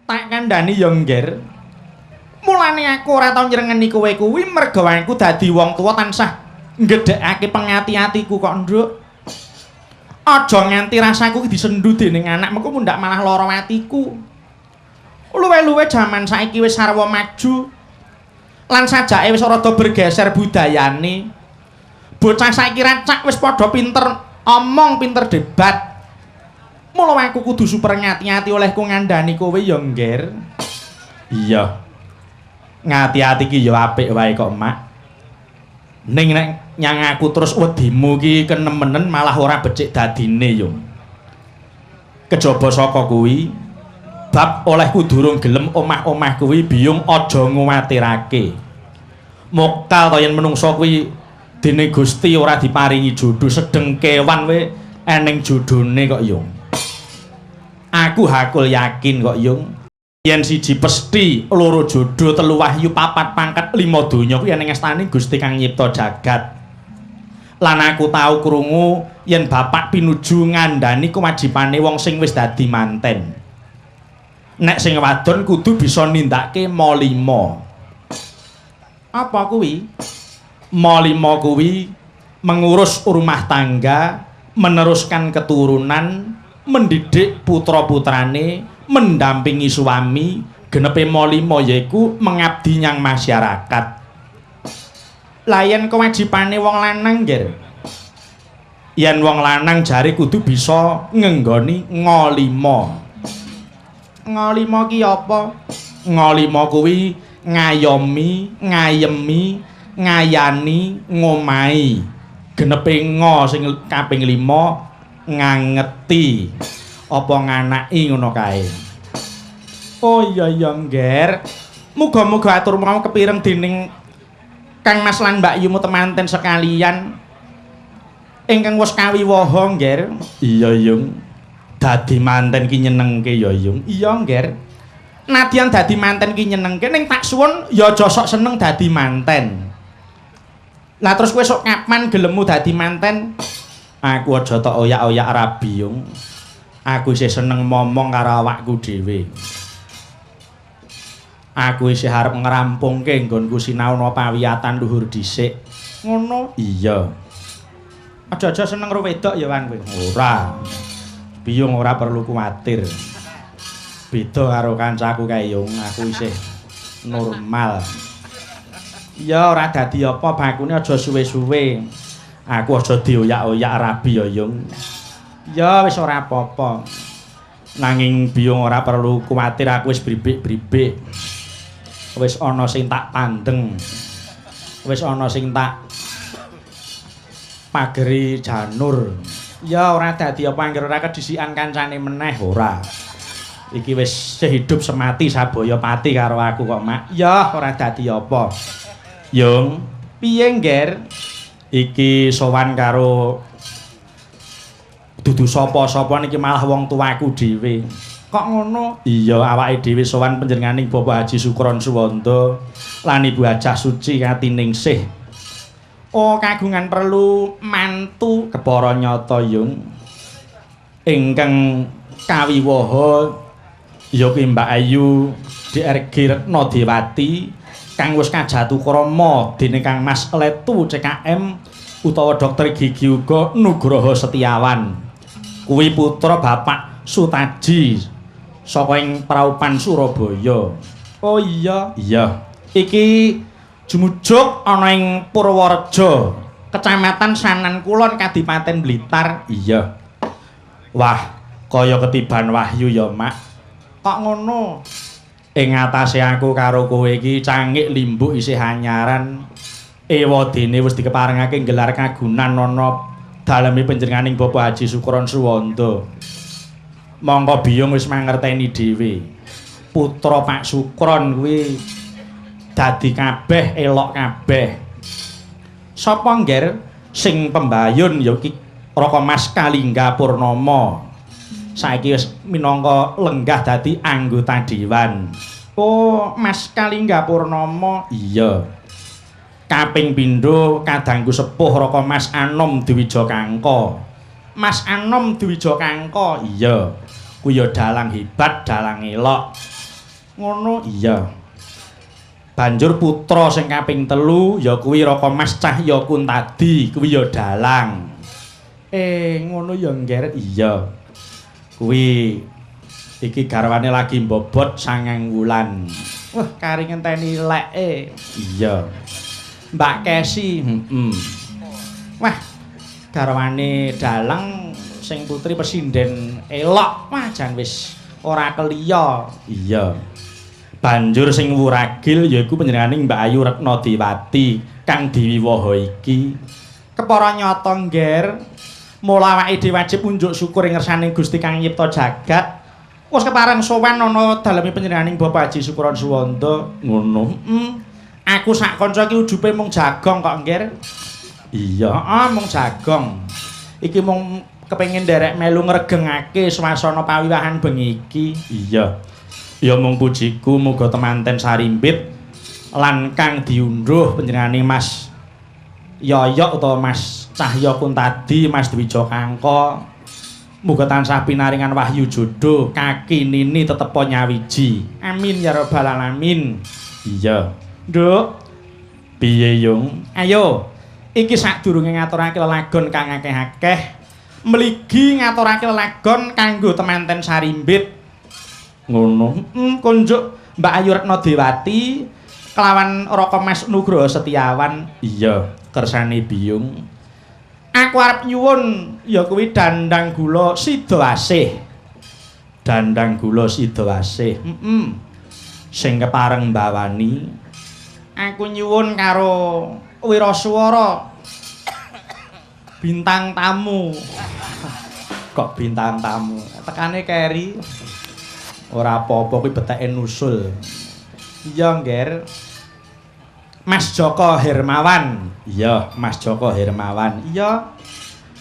Tak kandhani ya, Ngger. Mulane aku ora tau nyrengeni kowe kuwi merga aku dadi wong tuwa tansah nggedhekake pengati-atiku kok, Nduk. Aja nganti rasaku ki disendu dening anak, mengko mundhak malah lara atiku. Luwe-luwe jaman saiki wis sarwa maju. Lan sajake wis rada bergeser budayane. Bocah saiki racak wis padha pinter omong, pinter debat. Mula aku kudu super ngati-ati olehku ngandhani kowe ya, Ngger. Iya. Ngati-ati ki ya apik wae kok, Mak. Ning nek nyang aku terus wedimu ki kenemenen malah ora becik dadine yo. Kejaba saka kuwi, bab olehku durung gelem omah-omah kuwi biyung aja nguwatirake. Mokal to yen menungsa kuwi dene Gusti ora diparingi jodoh, sedeng kewan we eneng jodhone kok yo. Aku hakul yakin kok, Yung. Yen siji pesthi, loro jodoh, telu wahyu, papat pangkat, lima donya kuwi eneng astane Gusti kang nyipta jagat. Lan aku tau krungu yen bapak pinuju ngandhani kewajibane wong sing wis dadi manten. Nek sing wadon kudu bisa nindakake ma lima. Apa kuwi? Ma lima kuwi mengurus rumah tangga, meneruskan keturunan, mendidik putra-putrane, mendampingi suami, genepe ma lima yaiku mengabdi nyang masyarakat. Lah yen kewajibane wong lanang, Ngger. Yen wong lanang jare kudu bisa ngenggoni nga lima. Nga lima ki apa? Nga lima kuwi ngayomi, ngayemi, ngayani, ngomahi. Genepe nga sing kaping 5 ngangeti. Apa nganaki ngono kae. Oh iya iya, Ngger. Muga-muga atur mau kepireng dening Kang Mas lan Mbak Yumu temanten sekalian ingkang wis kawiwaha, Ngger. Iya, Yung. Dadi manten ki nyenengke ya, Yung. Iya, Ngger. Nadyan dadi manten ki nyenengke, ning tak suwun ya aja sok seneng dadi manten. Lah terus kowe sok kapan gelemmu dadi manten? Aku aja tok oyak-oyak rabi, Yung. Aku isih seneng momong karo awakku dhewe. Aku isih arep ngrampungke nggonku sinau ana pawiyatan luhur dhisik. Ngono? Iya. Aja-aja seneng karo wedok ya, Wan kowe. Ora. Biyung ora perlu kuwatir. Beda karo kancaku kae, Yung, aku isih normal. Iya, ora dadi apa bakune aja suwe-suwe. Aku aja dioyak-oyak rabi ya, Yung. Ya wis ora apa-apa. Nanging biyung ora perlu kuwatir, aku wis bribik-bribik. Wis ana sing tak pandeng. Wis ana sing tak pageri janur. Ya ora dadi apa anggere ora kedhisikan kancane meneh ora. Iki wis sehidup semati sabaya pati karo aku kok, Mak. Ya ora dadi apa. Yung, piye, Ngger? Iki sowan karo dudu sapa-sapa niki malah wong tuaku dhewe. Kok ngono? Iya, awake dhewe sowan panjenenganing Bapak Haji Sukron Suwanda lan Ibu Hajah Suci Katiningsih. Oh, kagungan perlu mantu kepara nyata, Yung. Ingkang kawiwaha ya kuwi Mbak Ayu DRG Retna Dewati kang wis kajatukrama dening Kang Mas Letu CKM utawa dokter gigi uga Nugroho Setiawan. Kuwi putra Bapak Sutaji saka ing Praupan Surabaya. Oh iya, iya. Iki jumujuk ana ing Purworejo, Kecamatan Sanan Kulon, Kadipaten Blitar. Iya. Wah, kaya ketiban wahyu ya, Mak. Kok ngono? Ing atase aku karo kowe iki cangik limbuk isih anyaran. Ewadene wis dikeparengake gelar kagunan ana daleme panjenenganing Bapak Haji Sukron Suwanda. Mongko biyung wis mangerteni dhewe. Putra Pak Sukron kuwi dadi kabeh elok kabeh. Sapa, Ngger? Sing pembayun ya iki Raka Mas Kalingga Purnama. Saiki wis minangka lenggah dadi anggota dewan. Oh, Mas Kalingga Purnama. Iya. Kaping pindho kadangku sepuh Raka Mas Anom Dwija Kangka. Mas Anom Dwija Kangka. Iya. Kuwi ya dalang hebat, dalang elok. Ngono iya. Banjur putra sing kaping 3 ya kuwi Raka Mas Cahya Kuntadi, kuwi ya dalang. Ngono ya, Ngger. Iya. Kuwi iki garwane lagi mbobot 9 wulan. Wah, kari ngenteni leke. Iya. Mbak Kesi, heeh. Wah, garwane dalang sing putri pesinden elok. Wah, jan wis ora keliya. Iya. Banjur sing wuragil yaiku panjenengane Mbak Ayu Retna Dewati kang diwiwaha iki. Kepara nyata, Ngger. Mula awake dhewe wajib unjuk syukur ing ngersane Gusti kang nyipta jagat. Wis kepareng sowan ana daleme panjenenganing Bapak Haji Sukron Suwanda. Ngono. Heeh. Aku sak kanca iki ujube mung jagong kok, Ngger. Iya, heeh, mung jagong. Iki mung kepengin nderek melu ngregengake swasana pawiwahan bengi iki. Iya. Ya mung pujiku muga temanten sarimbit lan kang diundhuh panjenengane Mas Yoyok utawa Mas Cahya Kuntadi, Mas Dwija Kangka. Muga tansah pinaringan wahyu jodoh, kaki nini tetepa nyawiji. Amin ya rabbal alamin. Iya. Nduk, piye Yung? Ayo. Iki sadurunge ngaturake lelagon kang akeh-akeh, mligi ngaturake lelagon kanggo temanten sarimbit. Ngono. Kunjuk Mbak Ayu Retna Dewati kelawan Raka Mas Nugroho Setiawan. Iya, kersane Biyung. Aku arep nyuwun ya kuwi dandang gula sida asih. Dandang gula sida asih. Heeh. Sing kepareng mbawani. Aku nyuwun karo wiraswara bintang tamu. Kok bintang tamu? Tekane keri. Ora apa-apa kuwi beteke nusul. Iya, Ngger. Mas Joko Hermawan. Iya, Mas Joko Hermawan. Iya.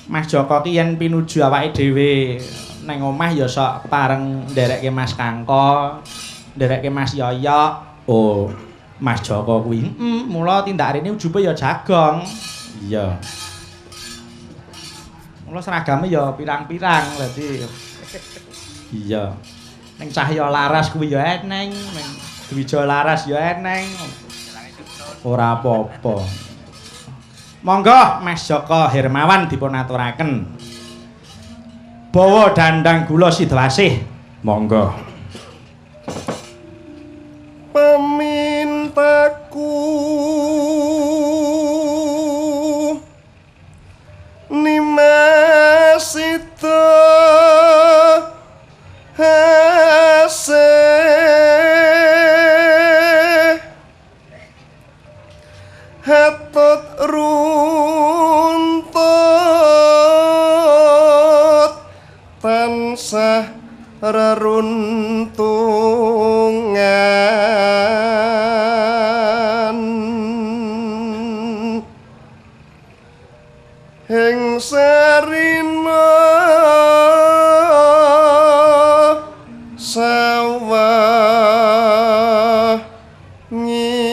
Mas Joko ki yen pinuju awake dhewe nang omah ya sok kepareng nderekke Mas Kangko, nderekke Mas Yoyok. Oh, Mas Joko kuwi. Heeh, mula tindak rene ujube ya jagong. Iya. Mula seragame ya pirang-pirang dadi. Iya. Ning Cahya Laras kuwi ya eneng, ning Dwija Laras ya eneng. Ora apa-apa. Monggo Mas Joko Hermawan dipun aturaken. Bawa dandang gula sida asih. Monggo. Pamintaku Nimas sida asih hatut runtut tansah reruntungan ing sarina sawah ngene.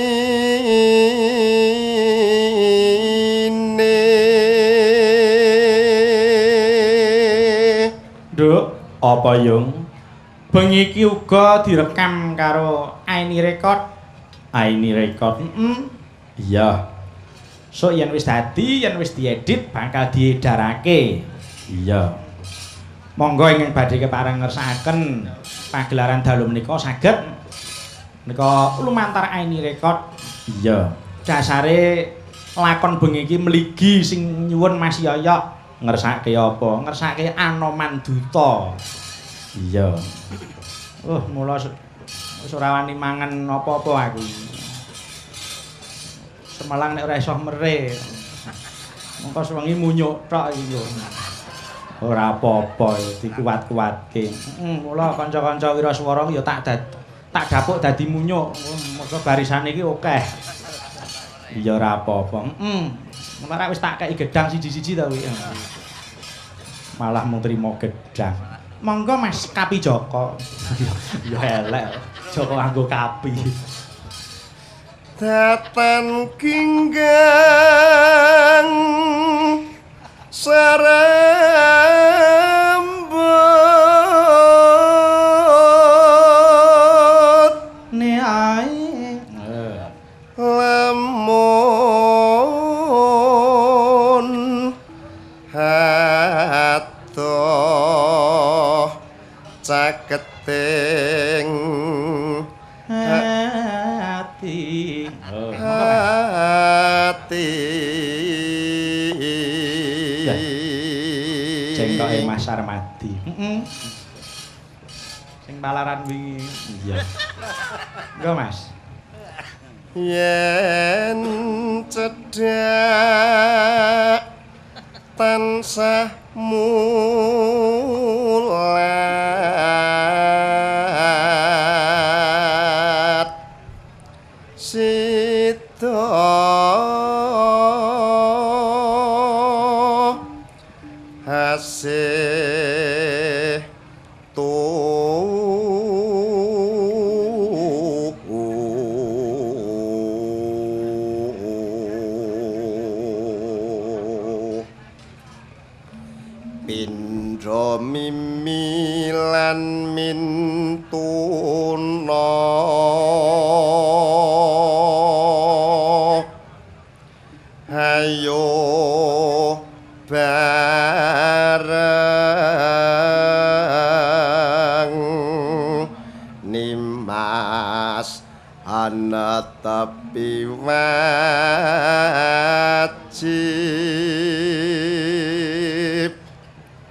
Nduk, apa Yung? Bengi iki uga direkam karo Aini Record. Aini Record. Heeh. Iya. Sok yen wis dadi, yen wis diedit bakal diedarake. Iya. Monggo ingkang badhe kepareng ngersakaken pagelaran dalu menika saged menika lumantar Aini Record. Iya. Dasare lakon bengi iki mligi sing nyuwun Mas Yoyok ngersake apa? Ngersake Anoman Duta. Iya. Mula wis ora wani mangan apa-apa aku. Semelang nek ora iso mere. Mengko sewengi munyuk tok iki lho. Ora apa-apa dikuat-kuatke. Heeh, mula kanca-kanca wiraswara ya tak dapuk dadi munyuk. Mergo barisane iki akeh. Iya ora apa-apa. Heeh. Mula wis tak kei gedang siji-siji ta kuwi. Malah mung trimo gedang. Monggo Mas Kapi Joko. Ya elek. Joko anggo kapi. Datan ginggang sarambut Yoyoke Mas Sarmadi. Heeh. Sing palaran wingi. Iya. Engko Mas. Yen cedhak tansah mulat sida asih tuhu pindha mimi lan mintuna hayo bareng nimas ana tepi wajib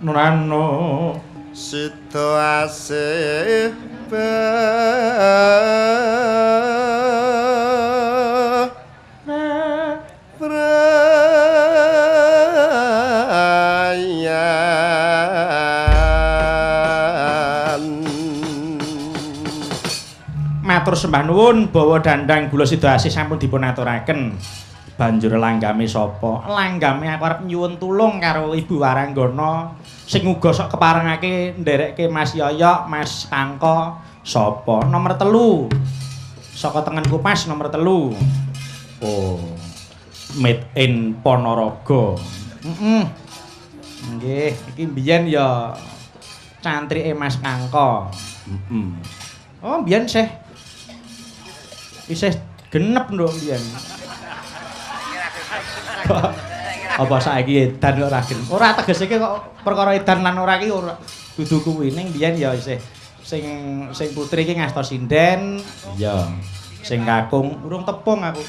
Nurano sida asih brayan. Matur sembah nuwun bawa dandang gula sida asih sampun dipun aturaken. Banjur langgame sapa? Langgame aku arep nyuwun tulung karo Ibu Waranggana sing uga sok keparengake nderekke Mas Yoyok, Mas Kangko sapa? Nomor 3. Saka tengenku pas nomor 3. Oh. Made in Ponorogo. Heeh. Nggih, iki mbiyen ya cantrike Mas Kangko. Heeh. Oh, mbiyen sih. Isih genep nduk mbiyen. Apa saiki edan kok ora genep? Ora tegese iki kok perkara edan lan ora iki ora dudu kuwi ning mbiyen ya isih sing sing putri iki ngasta sinden. Iya. Sing kakung urung tepung aku.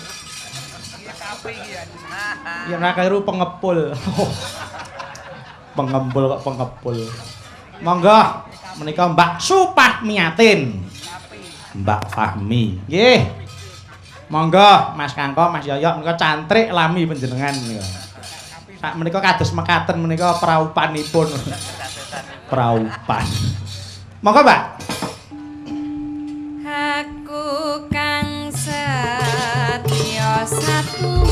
Ya ora keliru pengepul. Pengembul kok pengepul. Monggo menika Mbak Supahmiatin. Mbak Fahmi. Nggih. Monggo Mas Kangko, Mas Yoyok menika cantrik lami panjenengan menika. Sak menika kados mekaten menika praupanipun. Praupan. Monggo, Mbak. Aku kang setya satuhu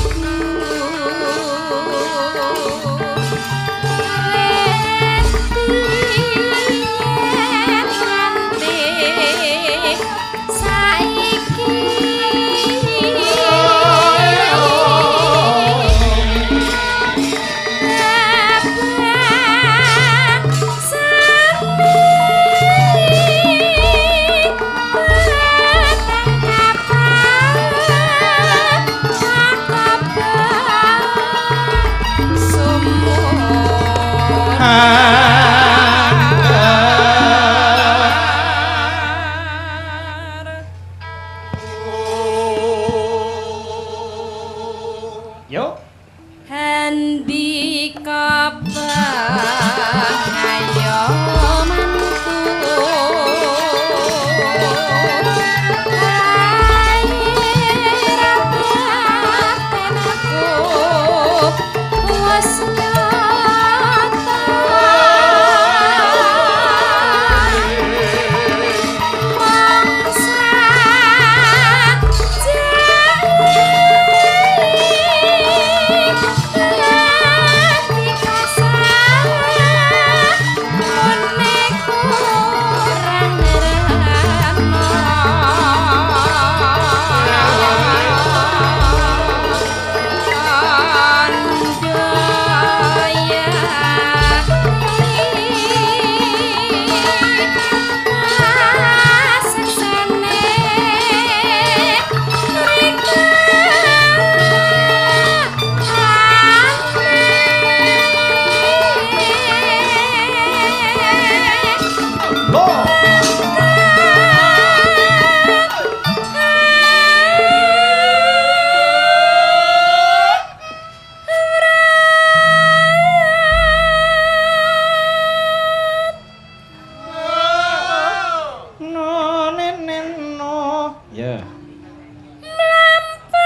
Ya. Mlampah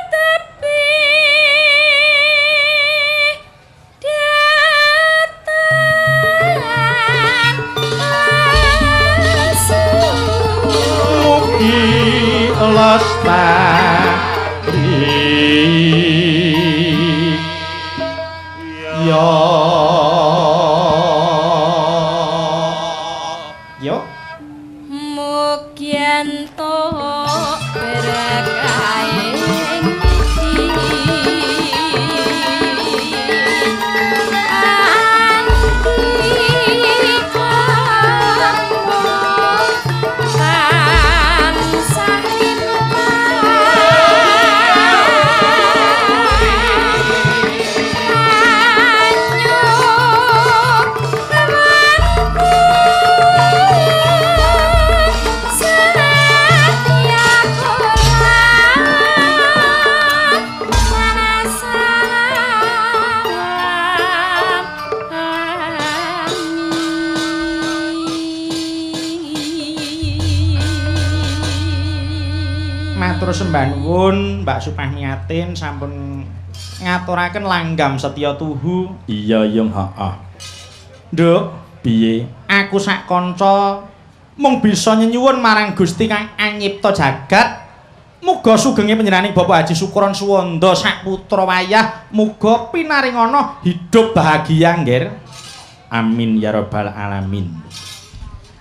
tepi datan asu Mugi lestari. Yo. Yo. Mugi entuk berkahing Matur sembah nuwun Mbak Supahmiatin sampun ngaturaken langgam setya tuhu. Iya yung heeh. Nduk, piye? Aku sak kanca mung bisa nyenyuwun marang Gusti kang anyipta jagat. Muga sugenge panjenenganing Bapak Haji Sukron Suwanda sak putra wayah muga pinaringana hidup bahagia nggih. Amin ya rabbal alamin.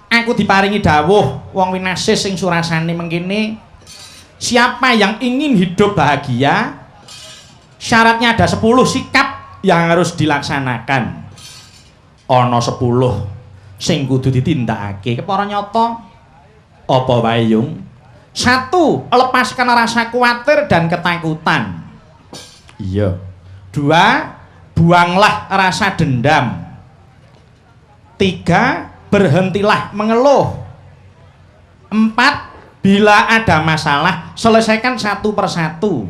Aku diparingi dawuh wong winasis sing surasane mengkene. Siapa yang ingin hidup bahagia, syaratnya ada 10 sikap yang harus dilaksanakan. Ana 10 sing kudu ditindakake. Kepara nyata apa wae yung? 1, lepaskan rasa khawatir dan ketakutan. Iya. 2, buanglah rasa dendam. 3, berhentilah mengeluh. 4, bila ada masalah, selesaikan satu persatu.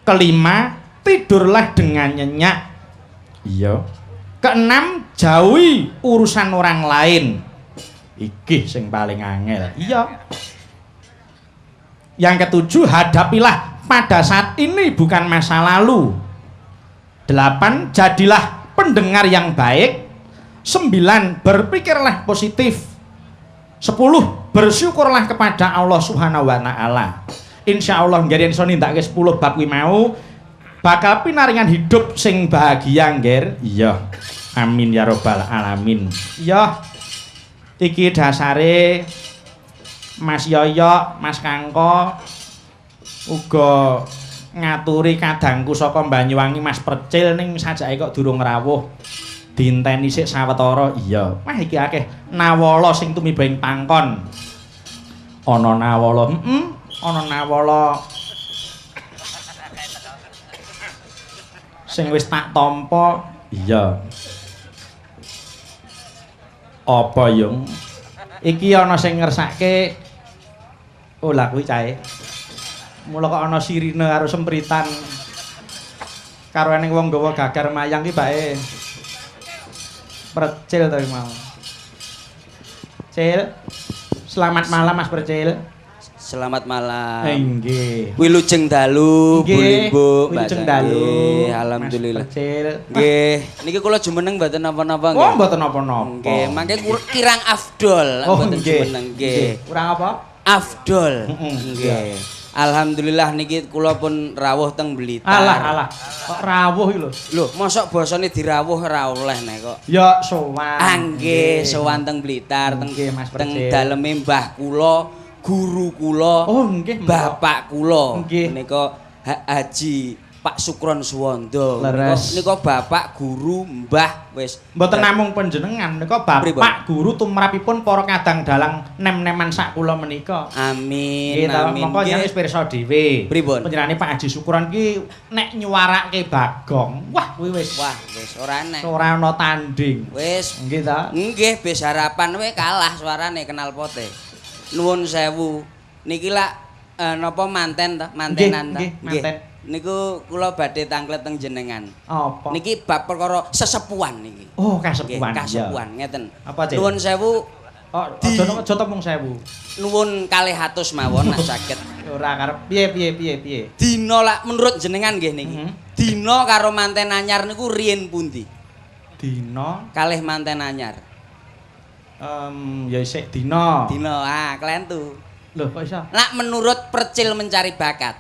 5, tidurlah dengan nyenyak. Iya. 6, jauhi urusan orang lain. Iki sing paling angel. Iya. Yang 7, hadapilah pada saat ini bukan masa lalu. 8, jadilah pendengar yang baik. 9, berpikirlah positif. 10, bersyukurlah kepada Allah Subhanahu wa taala. Insyaallah nggih yen iso nindakake 10 bab kuwi mau bakal pinaringan hidup sing bahagia nggih. Iya. Amin ya rabbal alamin. Iya. Iki dasare Mas Yoyok, Mas Kangko uga ngaturi kadangku saka Banyuwangi Mas Percil ning sajake kok durung rawuh. Dinteni sik sawetara. Iya. Wah iki akeh nawala sing tumiba ing pangkon. Ana nawala, ana nawala sing wis tak tampa. Iya. Apa yung? Iki ana sing ngersake. Oh lah kuwi cahe. Mula kok ana sirine karo sempritan. Karo eneng wong nggawa gagar mayang ki bae. Percil to mau. Cil. Selamat malam Mas Percil. Selamat malam. Nggih. Wilujeng dalu, Bu Limbuk, Wilujeng dalu. Alhamdulillah. Mas Percil. Nggih. Niki kula jumeneng mboten napa-napa nggih. Oh, mboten napa-napa. Nggih, mangke kirang afdol mboten jumeneng nggih. Kurang apa? Afdol. Nggih. Alhamdulillah niki kula pun rawuh teng Blitar. Alah alah, kok rawuh iki lho. Lho, mosok basane dirawuh ora oleh nek kok. Ya sowan. Ah nggih, sowan teng Blitar teng teng daleme mbah kula, guru kula. Oh nggih, bapak kula. Menika Haji Pak Sukron Suwanda. Nika bapak guru mbah wis. Mboten namung panjenengan nika bapak guru tumrapipun para kadang dalang nem-neman sak kula menika. Amin. Amin. Mongko jenengan wis pirsa dhewe. Pripun? Panjenengane Pak Haji Sukron ki nek nyuwarake Bagong, wah kuwi wis. Wah, wis ora enek. Ora ana tanding. Wis. Nggih ta? Nggih, bis harapan we kalah suarane kenal pote. Nuwun sewu. Niki lak napa manten ta? Mantenan ta? Nggih, manten. Niku kula badhe tanglet teng jenengan. Apa? Niki bab perkara sesepuan niki. Oh, kasepuan. Kasepuan ngeten. Apa, Cik? Nuwun sewu, Oh, aja aja tepung sewu. Nuwun 200 mawon nek saged. Ora karep piye piye piye piye. Dina lak menurut jenengan nggih niki. Dina karo manten anyar niku riyen pundi? Dina Kalih manten anyar. Ya isik dina. Dina, ah klentu. Lho kok iso? Lak menurut Percil Mencari Bakat.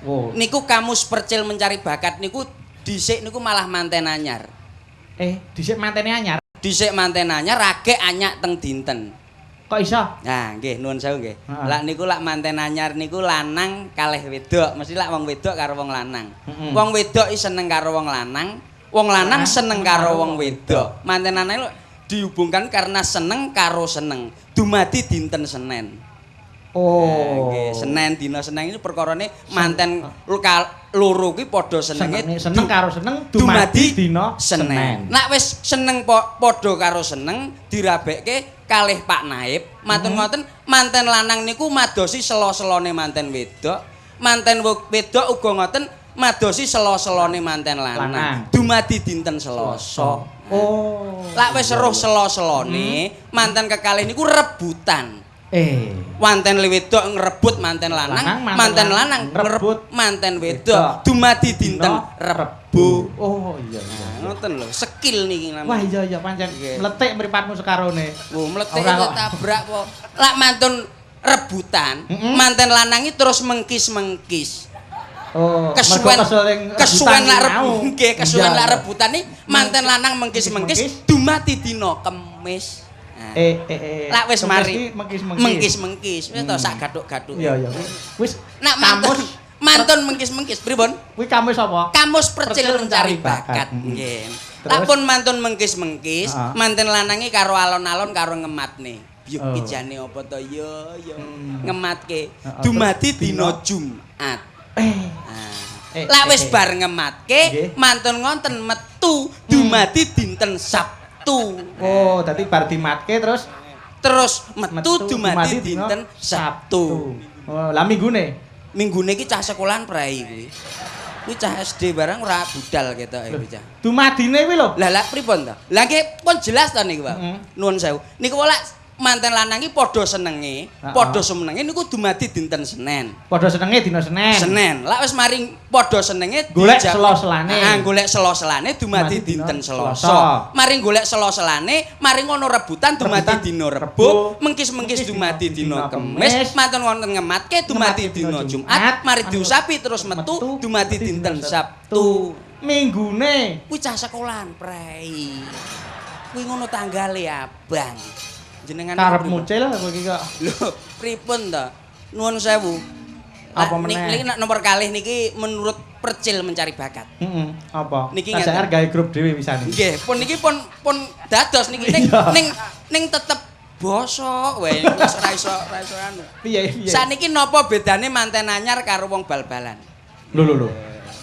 Wo. Niku kamus Percil Mencari Bakat niku dhisik niku malah manten anyar. Dhisik mantene anyar. Dhisik manten anyar ragek anyak teng dinten. Kok iso? Nah, nggih nuwun sewu nggih. Heeh. Lak niku lak manten anyar niku lanang kalih wedok, mesti lak wong wedok karo wong lanang. Wong wedok i seneng karo wong lanang, wong lanang seneng karo wong wedok. Manten anyar lho dihubungkan karena seneng karo seneng. Dumadi dinten Senen. Oh. Nah, nggih, Senen dina Senen ini perkarane manten loro kuwi padha senenge Seneng karo seneng dumadi dina Senen. Senen. Nek wis seneng padha karo seneng dirabekke kalih Pak Naib, mantun ngoten manten lanang niku madosi selo-selone manten wedok, manten wedok uga ngoten madosi selo-selone manten lanang. Lanang. Dumadi dinten Selasa. Oh. Lak wis weruh selo-selone, manten kekalih niku rebutan. Manten wedok ngrebut manten lanang, Lanang, manten manten lanang lanang ngrebut ngrebut manten wedok. Dumadi dinten Dina Rebo. Oh iya iya. Nah, ngoten lho, skill niki namanya. Wah iya iya pancen Nggih. mletik mripatmu sekarone. Wo mletik Ora kok. tabrak po. Lak mantun rebutan, manten lanangi terus mengkis-mengkis. Oh, Kesuwen mergo kesel ing kesuwen rebutan lak mau. nggih, kesuwen Iya, lak iya. rebutan nih manten lanang mengkis-mengkis Mengkis-mengkis. dumadi dina Kemis. Nah, Eh. Lak wis Kemis mari ki mengkis-mengkis. Mengkis-mengkis. Wis to sak gathuk-gathuk. Iya iya. Wis Nak mantun kamus mantun mengkis-mengkis pripun? kuwi kamus apa? Kamus Percil Percil Mencari Mencari Bakat. Bakat. Nggih. Terus? Lak pun mantun mengkis-mengkis, manten lanange karo alon-alon karo ngematne. Byuk Oh. ki jane apa to ya ya. Ngematke. Heeh, Dumadi terus dina Jumat. Nah. Lak wis bar ngematke, mantun ngonten metu dumadi dinten Sabtu. Oh, dadi bar dimatke terus Terus metu dumadi dina dinten Sabtu. Oh, lah minggune. Minggune iki cah sekolahan prei kuwi. Kuwi cah SD barang ora budal ketoke kuwi cah. Dumadine kuwi lho. Lah lah pripun to? Lah nggih pun jelas to niku, Pak. Nuwun sewu. Niku lak manten lanang iki padha senenge, padha senenge niku dumadi dinten Senen. Padha senenge dina Senen. Senen. Lak wis mari padha senenge Golek selo-selane. Heeh, golek selo-selane dumadi Dumadi dina dinten Selasa. Selasa. Mari golek selo-selane, mari ngono rebutan dumadi Rebutan dina Rebo, Rebo, mengkis-mengkis mengkis dumadi dina dina Kemis, Kemis, mantun wonten ngematke dumadi dina Jumat, mari diusapi terus metu dumadi dinten Sabtu. Minggune. Kuwi cah sekolahan prei. Kuwi ngono tanggale abang. Jenengan Karep pripun? mucil kowe iki kok. Lho, pripun to? Nuwun sewu. Apa Lah, meneh? Niki nek nomor kalih niki menurut Percil Mencari Bakat. Heeh, apa? Niki KJR ngeten. gawe grup dhewe pisane. Nggih, pun niki pun pun dados niki ning ning ning tetep bosok wae wis ora iso anu. Piye piye? Saniki napa bedane manten anyar karo wong bal-balan? Lho lho lho.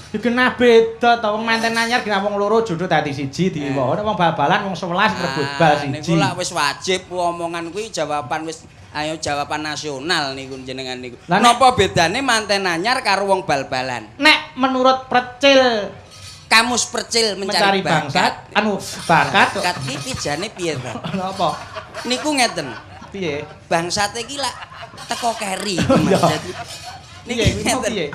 Iki kena beda ta wong manten anyar kena wong loro jodoh dadi siji diwono wong bal-balan wong 11 rebut bal Ah, siji. Niku lak wis wajib omongan kuwi jawaban wis ayo jawaban nasional niku jenengan niku. Lah, nek- Napa bedane manten anyar karo wong bal-balan? Nek menurut Percil Kamus Percil Mencari Mencari, Bangsat, anu bakat kok. Bakat iki jane piye ta? Napa? Niku ngeten. Piye? Bangsate iki lak teko keri Iya. Mas. Jadi niki Piye, kuwi mau ngeten. piye?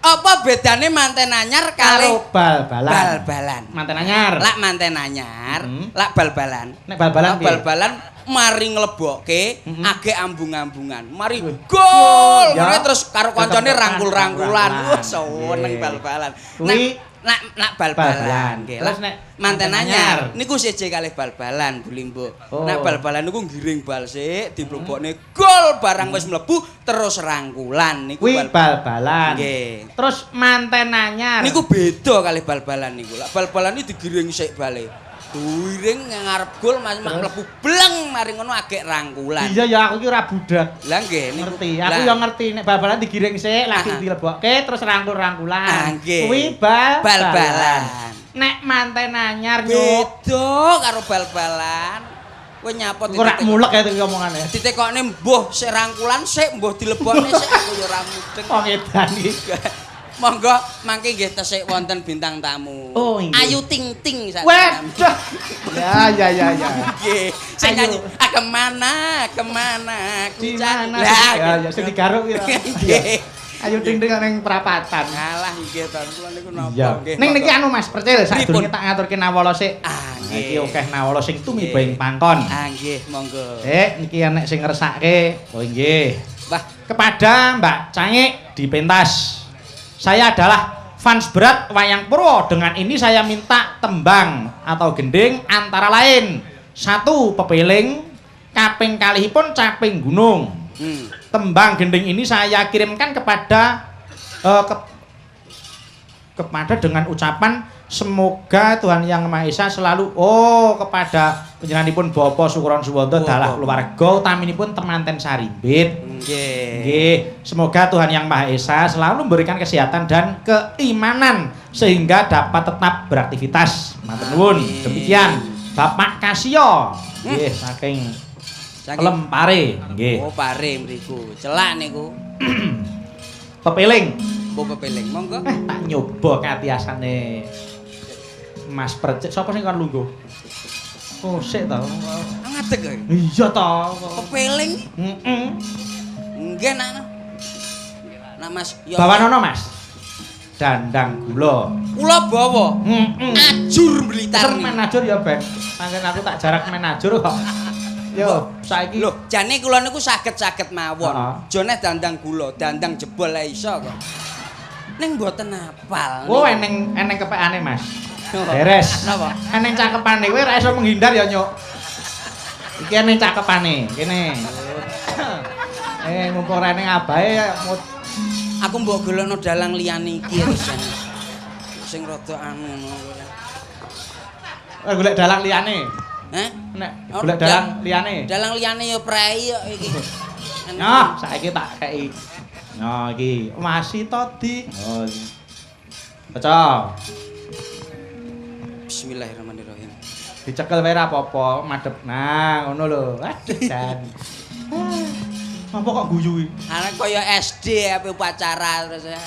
Apa bedane manten anyar kalih Karo bal-balan. bal-balan? Manten anyar. Lak manten anyar, lak bal-balan. Nek bal-balan Lak piye? bal-balan mari nglebokke age ambung-ambungan. Mari gol. Ya. Ngono terus karo kancane Tetep rangkul-rangkulan. rangkulan. Wah, seneng Nggih. bal-balan. Kuwi Nak nak bal-balan bal-balan. nggih. Terus Lak nek manten manten anyar anyar. niku seje kalih bal-balan Bu Limbo. Oh. Nak bal-balan niku ngiring bal sik diblobokne gol barang wis mlebu terus rangkulan niku Kuwi bal-balan. Nggih. Terus manten anyar. Niku beda kalih bal-balan niku. Lak bal-balan iki digiring sik bale. Digiring ngarep gol mas mak mlebu bleng mari ngono agek rangkulan. Iya ya aku ki ora budak. Lah nggih niku. Ngerti. Aku Lah, ya ngerti nek bal-balan digiring sik lagi dilebokke terus rangkul-rangkulan. Ah, nggih. Kuwi bal Bal-balan. Nek manten anyar nyuk. Beda karo bal-balan. Kowe nyapot Kok ora mulek ya iki omongane. Ditekokne mbuh sik rangkulan sik mbuh dilebokne sik aku ya ora mudeng. Wong edan iki. Monggo mangke nggih tesik wonten bintang tamu. Oh, inggih. Ayu Ting Ting sak. Waduh. Ya ya ya ya. Nggih. Sing Ayu. nyanyi ah kemana kemana Di ku cari. mana? Lah, Ya ya sing digaruk ya. Nggih. Ayu Ting Ting ning perapatan. Ngalah nggih to kula niku napa Iya. nggih. Ning niki anu Mas, Percil sadurunge Pripun? tak ngaturke nawala sik. Ah, Nah, iki nggih. akeh nawala sing tumiba ing Nggih. pangkon. Ah nggih, monggo. Niki enek sing ngersake. Oh nggih. Wah, Kepada Mbak Cangik di pentas. Saya adalah fans berat wayang purwa. Dengan ini saya minta tembang atau gending antara lain satu pepeling, kaping kalihipun caping gunung. Tembang gending ini saya kirimkan kepada kepada dengan ucapan semoga Tuhan Yang Maha Esa selalu kepada panjenenganipun Bapak Sukron Suwondo Oh, dalah Bapak. keluarga utaminipun temanten sarimbit. Nggih. Nggih, semoga Tuhan Yang Maha Esa selalu memberikan kesehatan dan keimanan sehingga dapat tetap beraktivitas. Matur nuwun. Amin. Demikian Bapak Kasio. Nggih, saking Saking Lempare. Nggih. Oh, pare mriku. Celak niku. Pepeling. Mbok pepeling. Monggo. Tak nyoba katiasane Mas Percik. Sapa sing kon lungguh? Oh, sik to. Ah, ngadeg kowe. Iya to. Pepeling. Heeh. Nggih nak. Nak Mas ya. Bawanono, Mas. Dandang gula. Kula bawa. Heeh. Ajur Blitar. Ser menajur ya, Ben. Pancen aku tak jarak menajur kok. Yo, saiki Lho, jane kula niku saged-saged mawon. Heeh. Jone dandang gula, dandang jebol ae iso kok. Ning mboten apal. Oh, eneng eneng kepekane, Mas. Beres. Napa? Eneng cakepane kowe ora iso menghindar ya, Nyuk. Iki eneng cakepane, kene. Mumpung ora eneng abahe Aku mbok golekno dalang liyane iki terus jane. Sing rada anu ngono. Golek dalang liyane. Hah? Nek Oh, golek dalang liyane. Dalang liyane ya prei kok iki. Nah, saiki tak kei. Nah, iki masih tadi. Oh. iki. Baca. Bismillahirrahmanirrahim. Dicekel wae ra apa-apa, madhep. Nah, ngono lho. Aduh, jan. Apa kok guyu iki? Anak kaya SD ape upacara terus ya.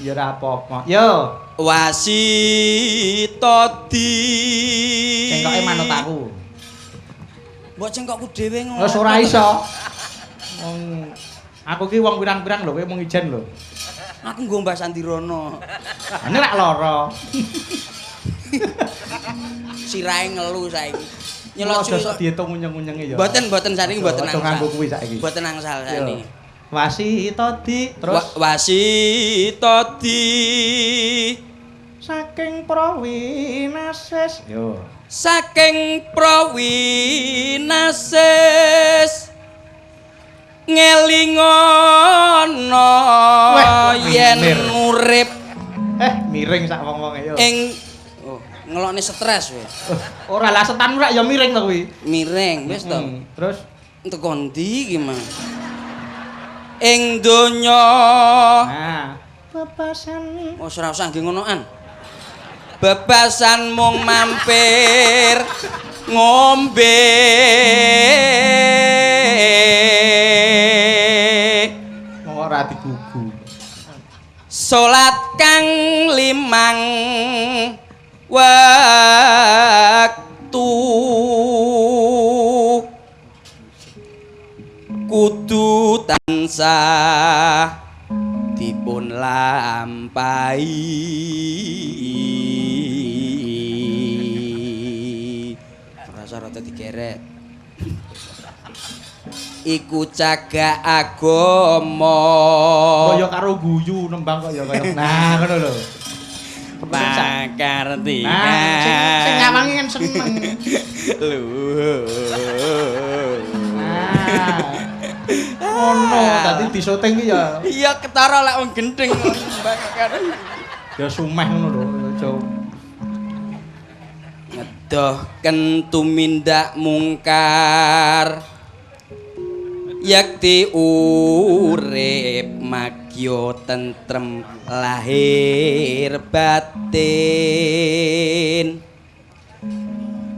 Ya ora apa-apa. Yo, Wasitodi. cengkoke manut aku. Mbok cengkokku dhewe ngono. Wis ora iso. Wong aku ki wong pirang-pirang lho, kowe mung ijen lho. Aku nggo Mbah Sandirono. Ane lak lara. Sirahe ngelu saiki. Nyelot Aja sok diitung unyeng-unyenge ya. Mboten mboten saniki mboten Aja nganggo kuwi saiki. Mboten angsal saniki. Wasitodi terus Wasitodi saking Prawinasis. Yo. saking Prawinasis ngelingono Weh, yen mir. urip Miring sak wong-wonge yo. ing oh, ngelokne stres kowe. Ora lah setan ora ya miring to kuwi. Miring wis to. Terus Teko ndi iki, Mas? Ing donya. nah, bebasan Oh, ora usah nggih ngonoan. Bebasan mung mampir ngombe. Wong ora digugu. Salat kang limang wektu kudu tansah dipun lampahi. Rasa rada digeret. Iku cagak agama. Kaya karo guyu nembang kok ya kaya. Nah, ngono lho. Pakarti. Nah, sing nyawangi kan seneng. Luhur. Nah. Ngono, dadi disoting ki ya Iya ketara lek wong gendeng. ya sumeh ngono lho, aja. Ngedohken tumindak mungkar. Yakti urip magya tentrem lahir batin.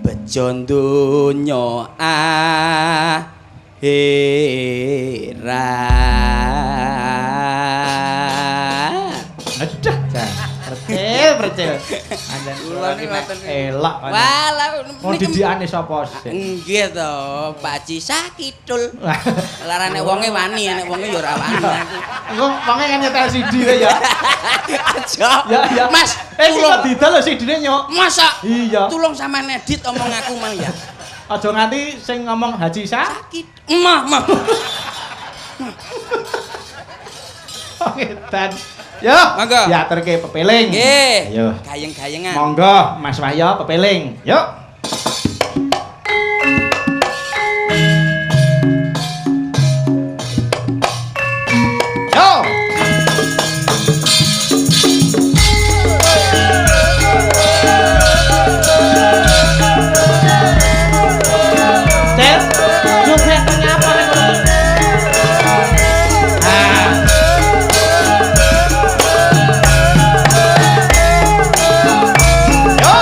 Bejo donya akhirat. Jan. Percil, percil. Anjen Kula niku ngoten. Elok. Walah Mau didikane sapa sih? Nggih to, Pak Cisa kidul. Larane wonge wani, nek wonge ya ora wani. Engko wonge kan nyetel CD ya. Aja. Ya, ya. Mas, tulung didol lho CD-ne nyok. Masa? Iya. Tulung sampean edit omong aku mang ya. Aja nganti sing ngomong Haji Sa. Sakit. Emah, emah. Ngedan. Yo, monggo. Diaturke pepeling. Nggih. Ayo. Gayeng-gayengan. Monggo Mas Wahyo pepeling. Yuk. Yo. Cel, joget ngapa nek ngono? Ah. Yo.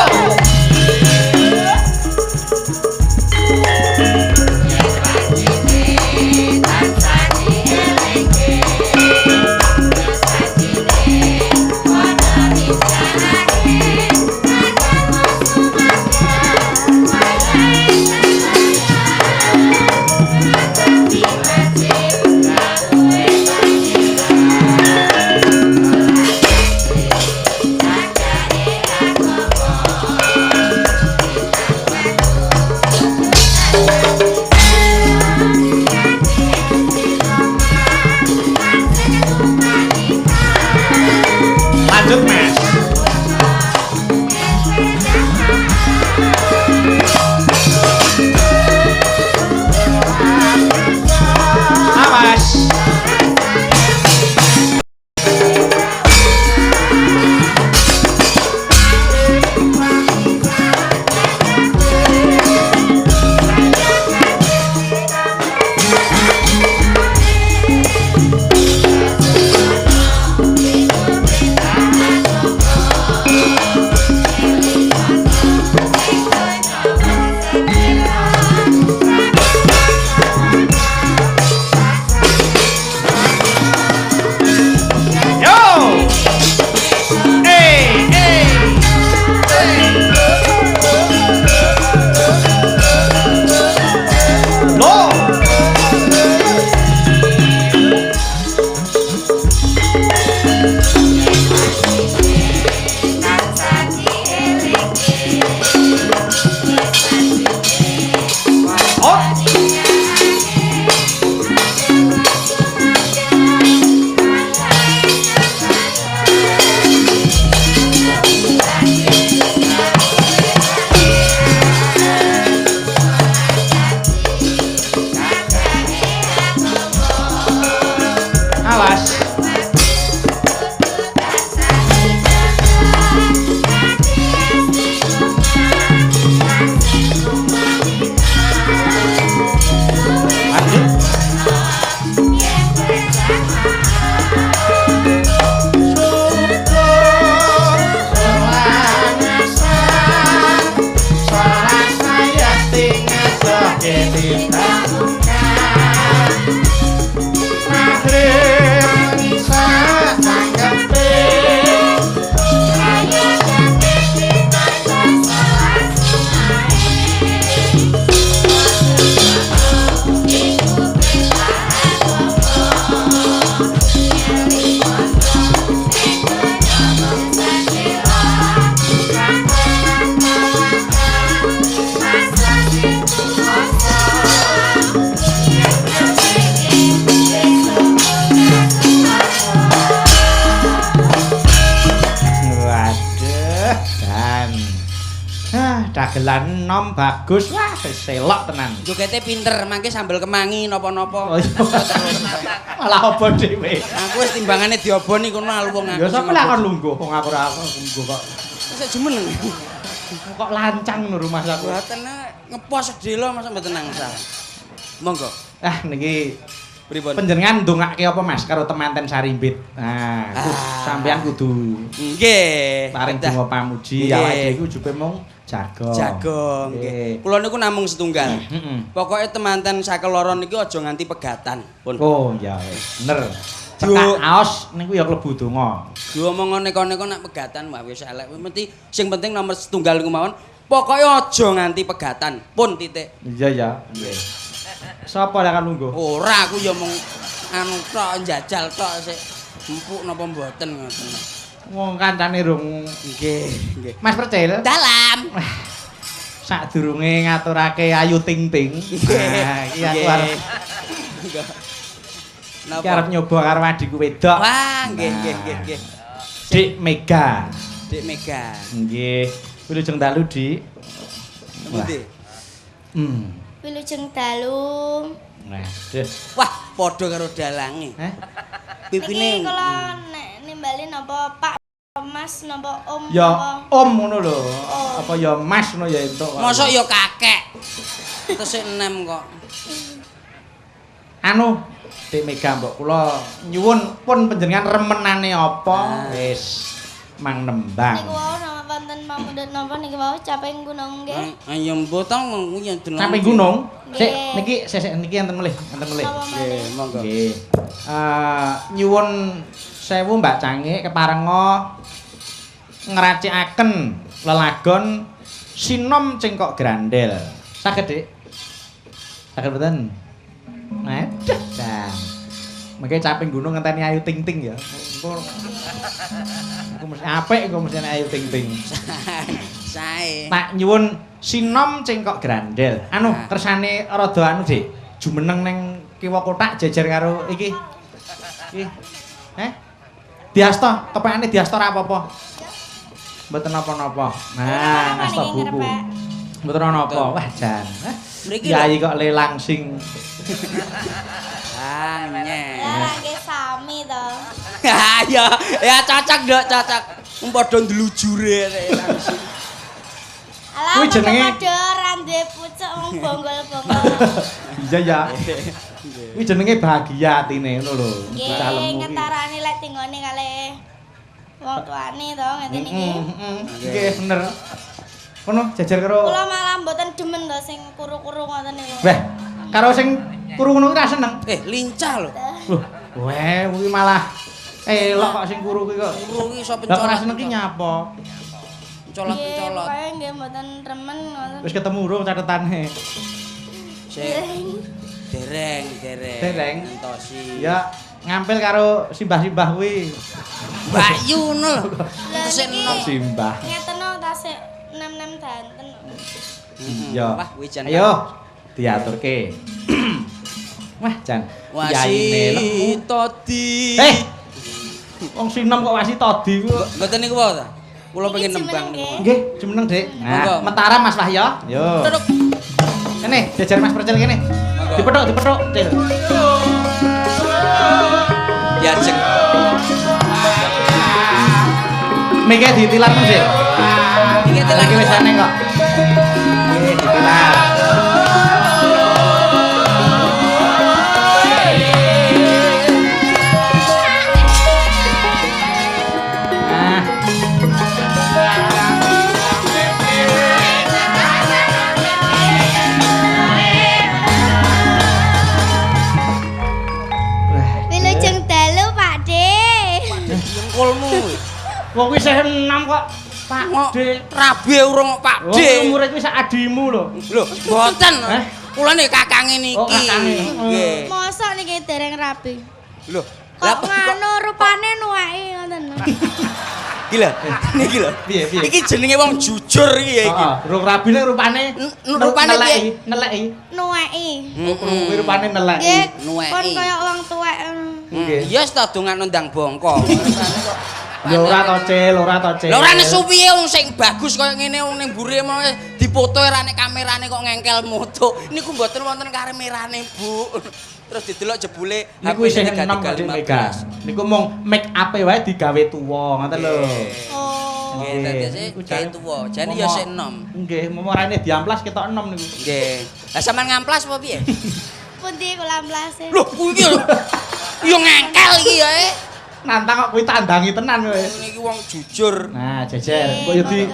Lanjut Mas. Awas. Yo. Eh, eh. Lo. Oh. Awas. Lanjut. Waduh, dan dagelan nom bagus, wah selok tenan. Jogete pinter, mangke sambel kemangi napa-napa. Oh, iya. Malah apa dhewe. Aku wis timbangane dioboni kono wong aku. Ya sapa lak kon lungguh, wong aku ora lungguh kok. Wis jumeneng. Kok lancang lho rumah aku. Mboten ngepos sedhela masa mboten angsal. Monggo. Ah niki pripun? Panjenengan ndongake apa Mas karo temanten Sarimbit? Nah, sampean kudu nggih paring donga pamuji awake dhewe iku ujube mung jago. Jago nggih. Kula niku namung setunggal. Heeh. Pokoke temanten sakeloron niku aja nganti pegatan. Pun. Oh ya wis, bener. Cekak aos niku ya klebu donga. Diomong neko-neko nek pegatan wah wis elek. Mesti sing penting nomor setunggal niku mawon. Pokoke aja nganti pegatan. Pun titik. Iya ya. Nggih. Sapa lek lungguh? Ora, aku ya mung anu tok njajal tok sik empuk napa mboten ngoten. Wong kancane rung. Nggih, nggih. Mas Percil. Dalam. Sadurunge ngaturake Ayu Ting Ting. Nah, iki aku arep Napa? Iki arep nyoba karo adikku wedok. Wah, nggih nggih nggih nggih. Dik Mega. Dik Mega. Nggih. Wilujeng dalu, Dik. Pundi? Wilujeng dalu. Nah, deh. Wah, padha karo dalange. Heh. Pipine niki kula nek nimbali napa Pak Mas napa Om ya napa? Om ngono lho. Apa ya Mas ngono ya entuk. Mosok ya kakek. Tesih enem kok. Anu, Dik Mega mbok kula nyuwun pun panjenengan remenane apa wis mang nembang. Niku wau napa wonten pamundhut napa niki wau caping gunung nggih. Ayo mbok ta wong kuwi yen Caping gunung. Sik niki sik niki enten melih, enten melih. Nggih, monggo. Nggih. Nyuwun sewu Mbak Cangik keparenga ngracikaken lelagon Sinom Cengkok Grandel. Saged, Dik? Saged mboten? Aduh, jan. Mengke caping gunung ngenteni Ayu Ting Ting ya. Engko aku mesti apik engko mesti Ayu Ting Ting. Sae. Tak nyuwun Sinom Cengkok Grandel. Anu kersane rada anu, Dik. Jumeneng ning kiwa kotak jejer karo iki. Iki. Heh. Diasta, kepekane diasta ora apa-apa. Mboten napa-napa. Nah, ngasta buku. Mboten napa. Wah, jan. Kiai kok lelang sing. Anyeh. Lah nggih sami to. Ya, ya cocok, Nduk, cocok. Wong padha ndlujure langsung. Alah, Kuwi jenenge padha ra duwe pucuk wong bonggol-bonggol. Iya ya. Kuwi jenenge bahagia atine ngono lho. Nggih, ngetarane lek tinggone kalih wong tuane to ngeten iki. Nggih, bener. Kono jejer karo kula malah mboten demen to sing kuru-kuru ngoten niku. Weh, karo sing kuru ngono kuwi ra seneng. Lincah lho. Loh, weh kuwi malah elok kok sing kuru kuwi kok. Kuru kuwi iso Lah kok ra pencolot. seneng ki nyapa? Pencolot-pencolot. Nggih, nggih mboten remen ngoten. Wis ketemu urung catetane. Sik. Dereng, dereng. Dereng. Entosi. Ya, ngampil karo simbah-simbah kuwi. Mbak Yu ngono lho. Tesih enom. Simbah. Ngeten tasih 66 danten. Iya. Wah, kuwi jan. Ayo diaturke. Wah, jan. Wasi todi. Wong sinom kok wasi todi ku. Mboten niku wae ta? Kula pengen nembang niku. Nggih, jumeneng, Dik. Nah, Mataram Mas Wahyo. Yo. Kene, jejer Mas Percil kene. Dipethuk, dipethuk, Cil. Diajeng. Mike ditilar men, Dik. Iki tilar iki wis eneng kok. Nggih, ditilar. Nah. Wilujeng dalu, Pak De. Dengkulmu. Wong kuwi isih enom kok. Pak De. Rabi urung kok Pak De. Wong umure kuwi sak adimu lho. Lho, mboten. Kula nek kakange niki. Oh, kakange. Nggih. Mosok niki dereng rabi. Lho, kok ngono rupane nuweki ngoten lho. Iki lho, niki lho. Piye, piye? Iki jenenge wong jujur iki ya iki. Heeh, rung rabi nek rupane rupane piye? Neleki. Nuweki. Kuwi rupane neleki. Nggih, Nuweki. pun kaya wong tuwek. Nggih. Iya, wis ta dongakno ndang bongko. Ya ora to, Cil, ora to, Cil. Lah ora nesu piye wong sing bagus kaya ngene wong ning mburi mau dipoto ora nek kamerane kok ngengkel moto. Niku mboten wonten kamerane, Bu. Terus didelok jebule niku isih enom kok Dik Mega. Niku mung make up-e wae digawe tuwa, ngoten lho. Oh. Nggih, dadi gawe tuwa. Jane ya sik enom. Nggih, momo raine diamplas ketok enom niku. Nggih. Lah sampean ngamplas apa piye? Pundi kula amplase? Lho, kuwi iki lho. Ya ngengkel iki ya. Nantang kok kuwi tandangi tenan kowe. Niki wong jujur. Nah, jejer. Mbok yo di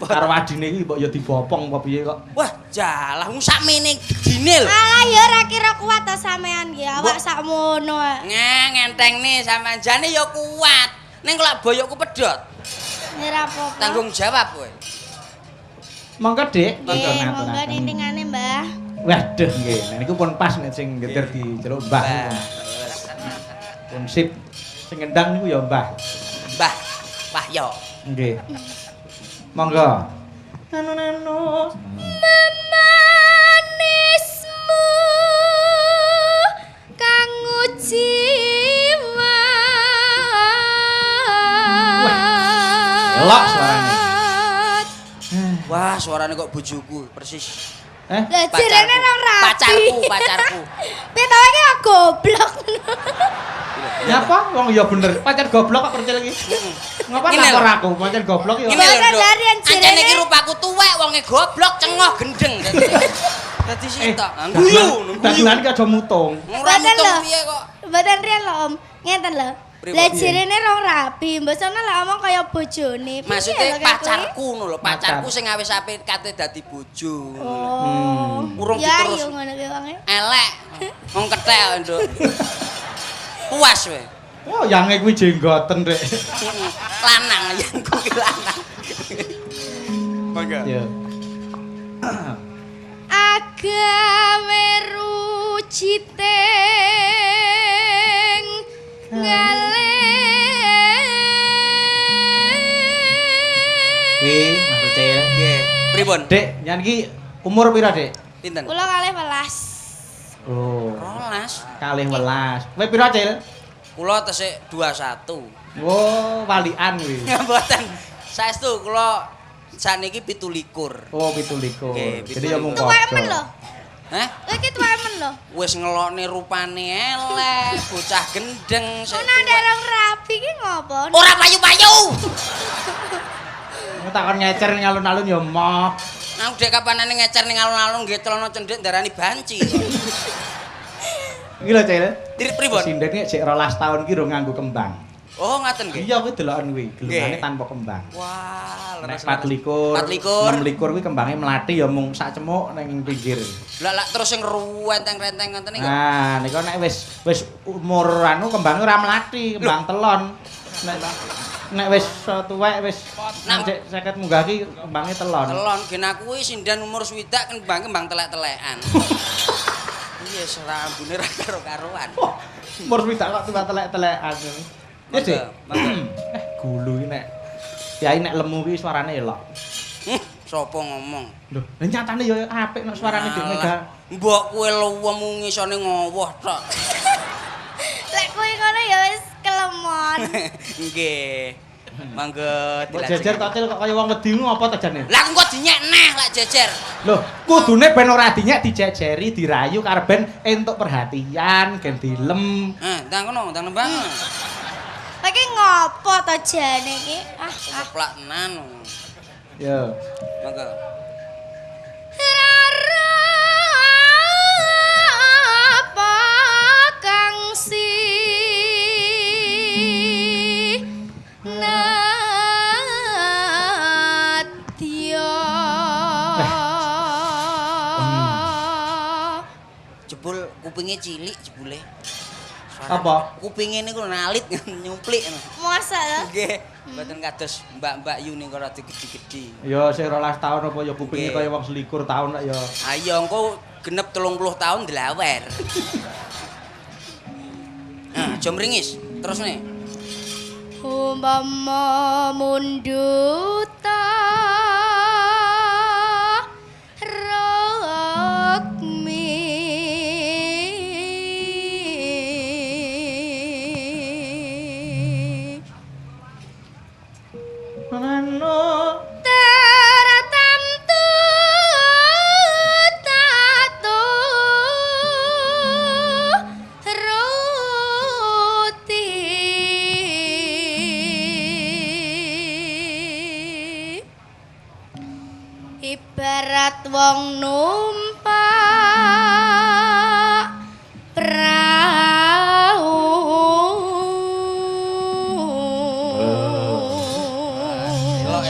karo adine iki mbok yo dibopong apa piye kok. Wah, jalah wong sakmene gedine lho. Alah ya ora kira kuat to sampean nggih. Awak sakmono. Ngentengne sampean jane ya kuat. Ning kok boyokku pedhot. Ora apa-apa. Tanggung jawab kowe. Monggo, Dik. Monggo monggo nintingane, Mbah. Waduh nggih. Nah niku pun pas nek sing geter diceluk Mbah. Pun sip. Sing ngendang niku ya Mbah. Mbah Wahyo. Nggih. Monggo. Nanu-nanu. Memanismu kang jiwa. Elok suarane. Wah, suarane kok bojoku persis. Eh, lah jirene nang rapi. Pacarku. Piye to iki kok goblok. Nyapa wong ya bener. Pacar goblok kok percaya iki. Ngapa lapor aku? Pacar goblok ya. Ngene lho, Ancene iki rupaku tuwek, wonge goblok, cengoh, gendeng. Dadi sitok. Guyu, dagelan ki aja mutung. Ora mutung piye kok. Mboten riyen lho, Om. Ngeten lho. Lah jirene rong rabi, mbok sono lek omong kaya bojone. Maksude pacarku ngono lho, pacarku sing awis ape kate dadi bojo. Oh. Urung diterus. Ya ngono kuwi wonge. Elek. Wong kethek, Nduk. Puas kowe. Oh, yange kuwi jenggoten, Rek. Lanang yang kuwi lanang. Mangga. Ya. Agawe rujiting ngale. Wih, Mas Ucil. Nggih. Pripun? Dek, nyan iki umur pira, Dek? Pinten? Kula 12. Oh. 12. 12. Kowe pira, Cil? Kula tesih 21. Oh, walian kuwi. Mboten. Saestu kula saniki 27. Oh, 27. Jadi ya mung tuwa men lho. Hah? Kowe iki tuwa men lho. Wis ngelokne rupane elek, bocah gendeng sik. Ono ndereng rabi iki ngopo? Ora payu-payu. Takon ngecer ning alun-alun ya moh. Aku dek kapanane ngecer ning alun-alun nggih celana cendhek ndarani banci. Iki lho, Cil. Pripun? Sinden iki jek 12 tahun ki rong nganggo kembang. Oh, ngaten nggih. Iya, kuwi deloken kuwi, gelungane tanpa kembang. Wah, leres. 24, 26 kuwi kembange mlati ya mung sak cemuk ning pinggir. Lah lak terus sing ruwenteng-renteng ngoten niku. Nah, niku nek wis wis umur anu kembange ora mlati, kembang telon. Nek wis tuwek wis cek 50 munggah ki kembange telon. Telon gen aku kuwi sinden umur 60 kembange kembang telek-telekan. Iya, serambune ra karo-karuan. Umur 60 kok tuwa telek-telekan. Ya, Dik. Gulu iki nek yai nek lemu ki suarane elok. Sapa ngomong? Lho, lha nyatane ya apik nek suarane Dik Mega. Mbok kowe lemu ngisone ngowoh tok. Lek kowe ngono ya wis kelemon. Nggih. Monggo dilajeng. Jejer tok Cil kok kaya wong wedi ngono apa ta jane? Lah engko dinyek neh lek jejer. Lho, kudune ben ora dinyek dijejeri, dirayu karo ben entuk perhatian, gen dilem. Heh, ndang kono, ndang nembang. Iki ngopo to jane iki? Ah, keplak tenan. Yo. Monggo. Rara apa kang si nadya. Jebul kupinge cilik jebule. Apa? Kupinge niku nalit nyumplik. Masa lho? Nggih, mboten kados mbak-mbak yu niku rada gedhi-gedhi. Ya sing 12 tahun apa ya kupinge kaya wong 21 tahun lek ya. Ha iya engko genep 30 tahun dlawer. Nah, aja mringis, terus nih. Umpama mundhuta rukmi. Mano teratamtu tatu ruti. Ibarat wong numpak prau.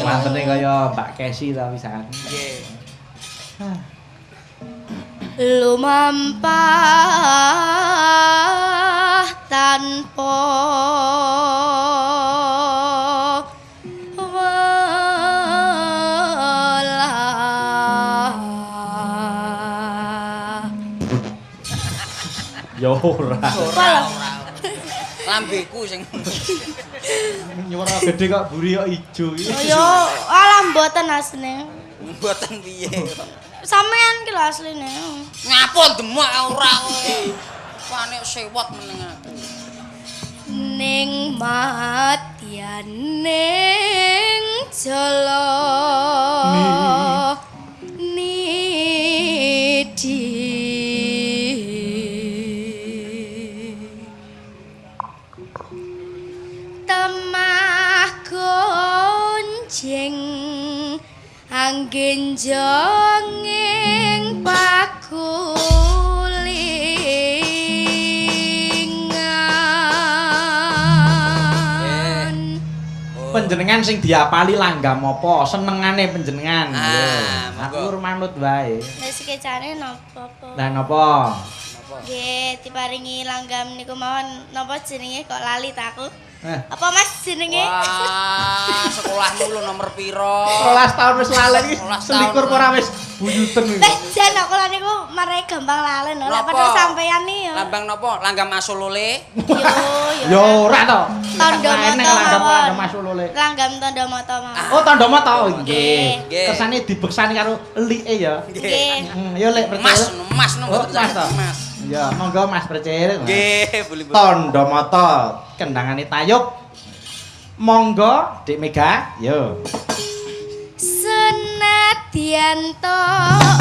Mantene kaya Mbak Kesi ta pisan. Nggih. Lumampah. Ora. Ora, ora. Lambeku sing nyuwara gede kok buri kok ijo iki. Yo, alah mboten asline. Mboten piye. Sampean ki lho asline. Ngapa demak ora kowe. Pane sewot meneng aku. Ning madyaning jala nidi temah gonjeng anggenjonging pakulingan. Panjenengan sing diapali langgam apa? Senengane panjenengan. Aku manut wae. Lah sekecane napa apa? Lah napa? Nggih, diparingi langgam niku mawon napa jenenge kok lali ta aku? Apa Mas jenenge? Wah, sekolahmu lho nomor piro? 12 tahun wis lali iki. Selikur ora wis buyuten iki. Wis jan aku lha niku marai gampang lalen lho. Lek padha sampeyan iki ya. Lambang napa? Langgam asolole? Yo yo ora to. Tandha mata langgam asolole. Langgam tandha mata mawon. Oh, tandha mata nggih. Kersane dibeksani karo elike ya. Nggih. Yo lek percaya. Mas, mas mboten Mas. Ya, monggo Mas Percil. Nggih, boleh. Tandha mata kendangane tayub. Monggo Dik Mega, yo. Senadyan to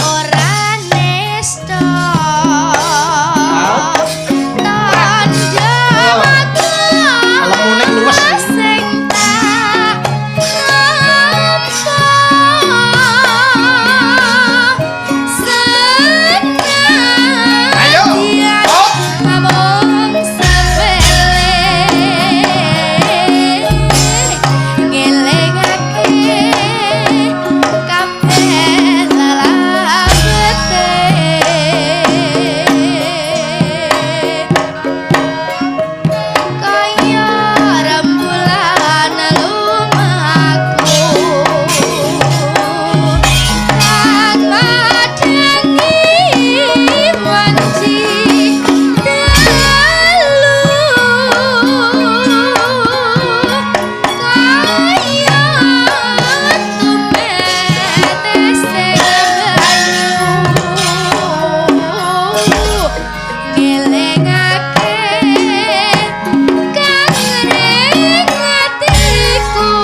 ora nesta. Tandha mata lemune luwes. Sing tak tampa. Ayo. Among sepele ngelingake kabeh lalabete kaya rembulan lumaku kang madhangi wanci dalu kaya tumetese banyu ngelingake kang ring atiku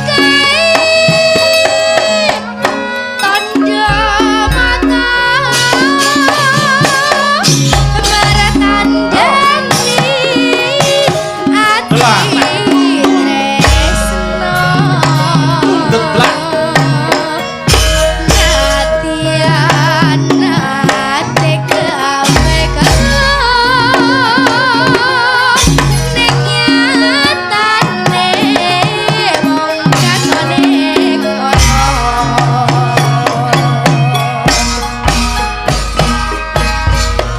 kae tandha mata martandani ati tresno Tunduk blak. Natian nate gawe ning nyatane mung katone kono.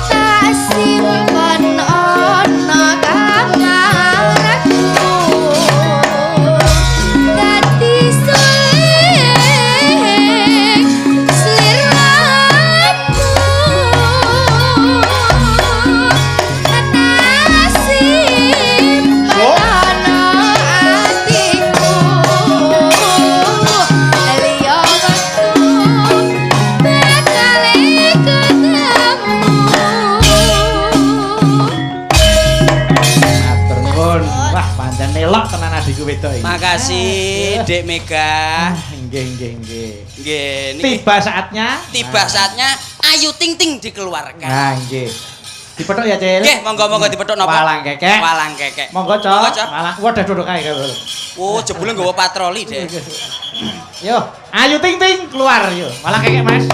Tak simpen ana kamarku dadi suling sliramu tak simpen ana atiku liya wektu bakal ketemu. Matur nuwun. Wah, pancen elok tenan adikku wedok iki. Makasih Dek Mega. Nggih, nggih, nggih. Nggih, niki Tiba saatnya. tiba saatnya Ayu Ting Ting dikeluarkan. Nah, nggih. Dipethuk ya, Cil. Nggih, monggo-monggo dipethuk napa? Walang kekek. Walang kekek. Monggo, Cok. Monggo, Cok. Walang, wadah duduk kae. Oh, jebule nggawa patroli, Dek. Yo, Ayu Ting Ting keluar yo. Walang kekek, Mas.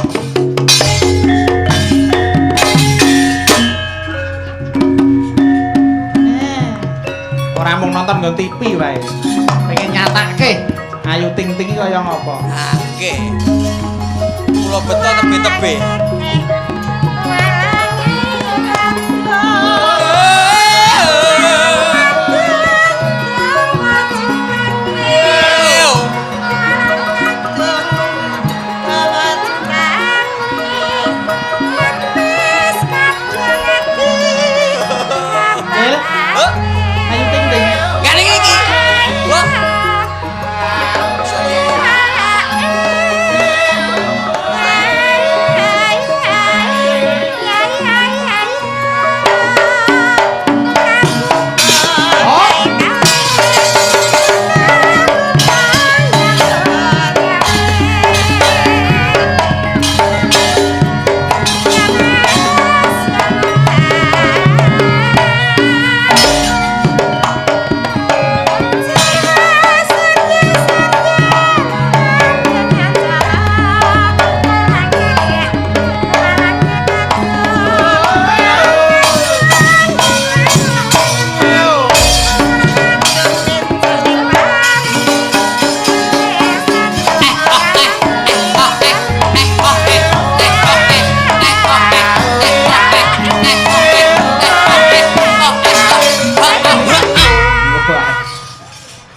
Ora mung nonton nggon TV wae. Pengen nyatake Ayu Ting Ting iki kaya ngopo. Ah, nggih. Kula beto tebe-tebe.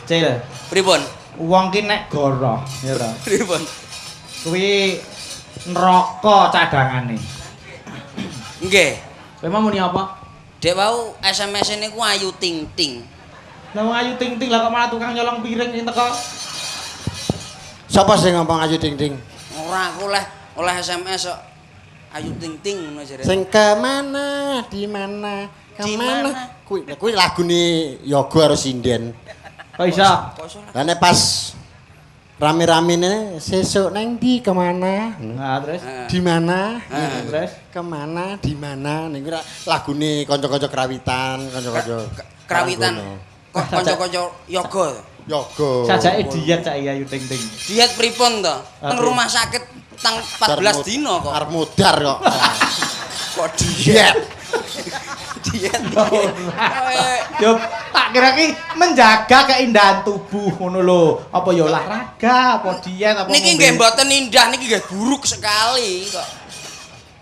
Cil. Pripun? Wong ki nek goroh, ya ta. Pripun? Kuwi neraka cadangane. Nggih. Kowe mau muni apa? Dek wau SMS niku Ayu Ting Ting. Lah wong Ayu Ting Ting lah kok malah tukang nyolong piring sing teko. Sapa sing ngomong Ayu Ting Ting? Ora aku oleh SMS kok Ayu Ting Ting ngono jare. Sing kemana, di mana, kemana? Kuwi lagune Yoga karo Sinden. Kok iso? Lah nek pas rame-ramene sesuk nang ndi kemana? Nah, terus Di mana? Terus kemana? Di mana? Niku lagune kanca-kanca krawitan, kanca-kanca krawitan. Kok kanca-kanca yoga. Yoga. Sajake diet cak Ayu Ting Ting. Diet pripun to? Teng rumah sakit tang 14 dino kok. Arep mudar kok. Kok diet? Diet. Yo tak kira ki menjaga keindahan tubuh ngono lho. Apa ya olahraga, apa diet, apa niki nggih mboten indah, niki nggih buruk sekali kok.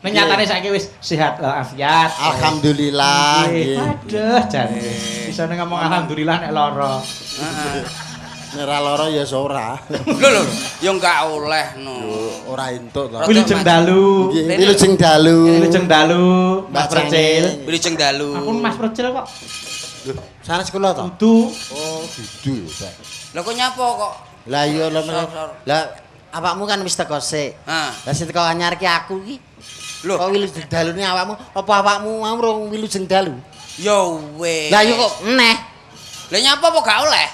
Nek nyatane saiki wis sehat walafiat. Alhamdulillah nggih. Aduh jane. Isone ngomong alhamdulillah nek lara. Heeh. Nek ora lara ya ora. Lho lho, ya enggak oleh no. Ora entuk to. Wilujeng dalu. Wilujeng dalu. Wilujeng dalu, Mas Percil. Wilujeng dalu. Aku Mas Percil kok. Lho, sanes kula to? Dudu. Oh, dudu ya, Pak. Lah kok nyapa kok? Lah iya lho. Lah awakmu kan wis teko sik. Lah sing teko anyar ki aku iki. Lho, kok wilujeng dalune awakmu? Apa awakmu mau rong wilujeng dalu? Ya wis. Lah iya kok neh. Lah nyapa apa gak oleh?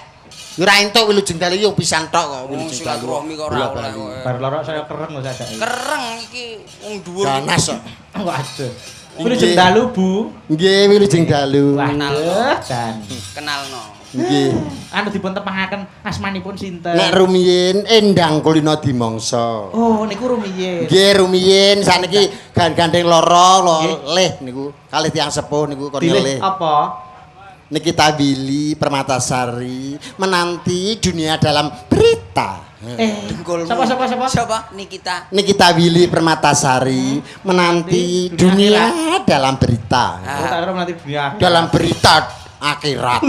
Ya ora entuk wilujeng dalu yo pisan tok kok wilujeng dalu. Silaturahmi kok ora oleh. Bar loro saya kereng lho sajake. Kereng iki wong dhuwur. Ganas kok. Kok aduh. Wilujeng dalu, Bu. Nggih, wilujeng dalu. Kenal. Jan. Kenalno. Nggih. Anu dipun tepangaken asmanipun sinten? Nek rumiyin Endang Kulino Dimangsa. Oh, niku rumiyin. Nggih, rumiyin saniki gandeng loro leh niku. Kalih tiyang sepuh niku kon leh. Apa? Nikita Willy Permatasari menanti dunia dalam berita. Siapa? Siapa? Nikita. Nikita Willy Permatasari menanti dunia dalam berita. Oh, tak menanti dunia. Dalam berita akhirat.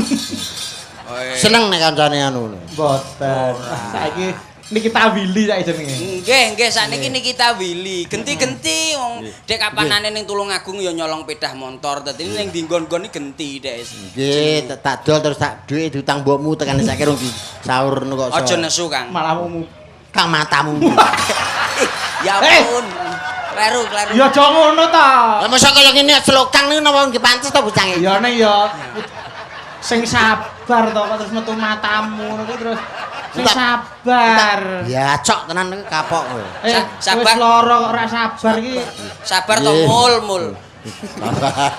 Seneng nek kancane anu. Mboten. Saiki Nikita Willy saiki jenenge. Nggih, nggih sakniki Nikita Willy. Genti-genti wong dek kapanane ning Tulungagung ya nyolong pedah motor. Dadi ning ndi nggon-nggon iki genti dek. Nggih, tak dol terus tak dhuwit diutang mbokmu tekan saiki rung disaur kok. Aja nesu, Kang. Malah mu Kang matamu. Ya ampun. Kleru, kleru. Ya aja ngono ta. Lah mosok kaya ngene slokang niku napa nggih pantes to bocah iki? Ya nek ya sing sabar to kok terus metu matamu ngono kuwi terus sing sabar. Ya cok tenan iki kapok kowe. Sabar. Wis lara kok ora sabar iki. Sabar to mul-mul. Sabar.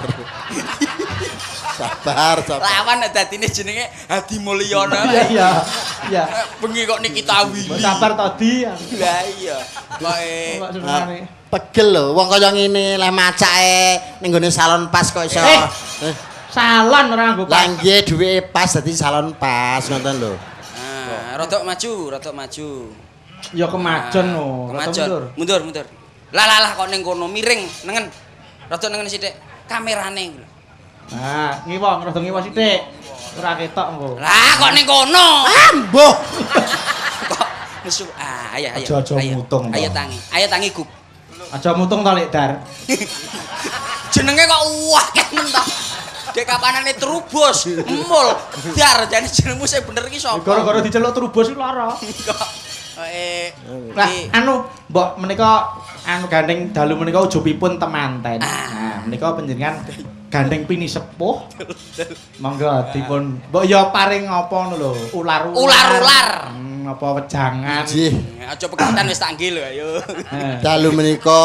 Sabar, sabar. Lawan nek dadine jenenge Hadi Mulyono. Iya, iya. Iya. Bengi kok Nikita Willy. Sabar to Di. Lah iya. Kok senengane. Pegel lho wong kaya ngene leh macake ning gone salon pas kok iso. Salon ora nganggo pas. Lah nggih duwike pas dadi salon pas ngoten lho. Nah, rodok maju, rodok maju. Ya kemajon no, kemajon. Mundur, mundur. Lah lah lah kok ning kono miring, nengen. Rodok nengen sithik. Kamerane iki lho. Nah, ngiwa, rada ngiwa sithik. Ora ketok engko. Lah kok ning kono. Ah, mbuh. Kok nesu. Ah, ayo ayo. Aja-aja mutung. Ayo tangi. Ayo tangi gug. Aja mutung to Lek Dar. Jenenge kok akeh men to. Dek kapanane Trubus, Mul, Dar, jane jenengmu sing bener iki sapa? Gara-gara diceluk Trubus iki lara. Kok Lah anu mbok menika anu gandeng dalu menika ujubipun temanten. Nah, menika panjenengan gandeng pini sepuh. Monggo dipun mbok ya paring apa ngono lho, ular-ular. Ular-ular. Apa wejangan. Nggih. Aja pegatan wis tak nggih lho ayo. Dalu menika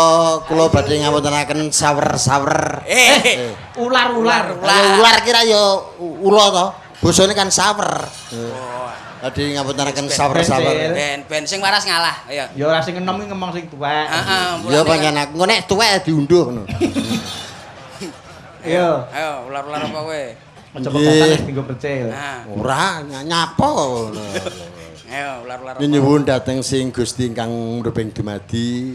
kula badhe ngawontenaken sawer-sawer. Ular-ular. Ular kira ya ula to. Bosone kan sawer. Badhe ngawontenaken sawer-sawer. Ben sing waras ngalah. Ayo. Ya ora sing enom iki ngomong sing tuwek. Heeh. Ya pancen aku engko nek tuwek diunduh ngono. Ayo. Ayo ular-ular apa kowe? Aja pegatan wis dienggo percil. Ora nyapa kok ngono. Ayo ular-ular. Nyuwun dhateng sing Gusti ingkang mruping dumadi.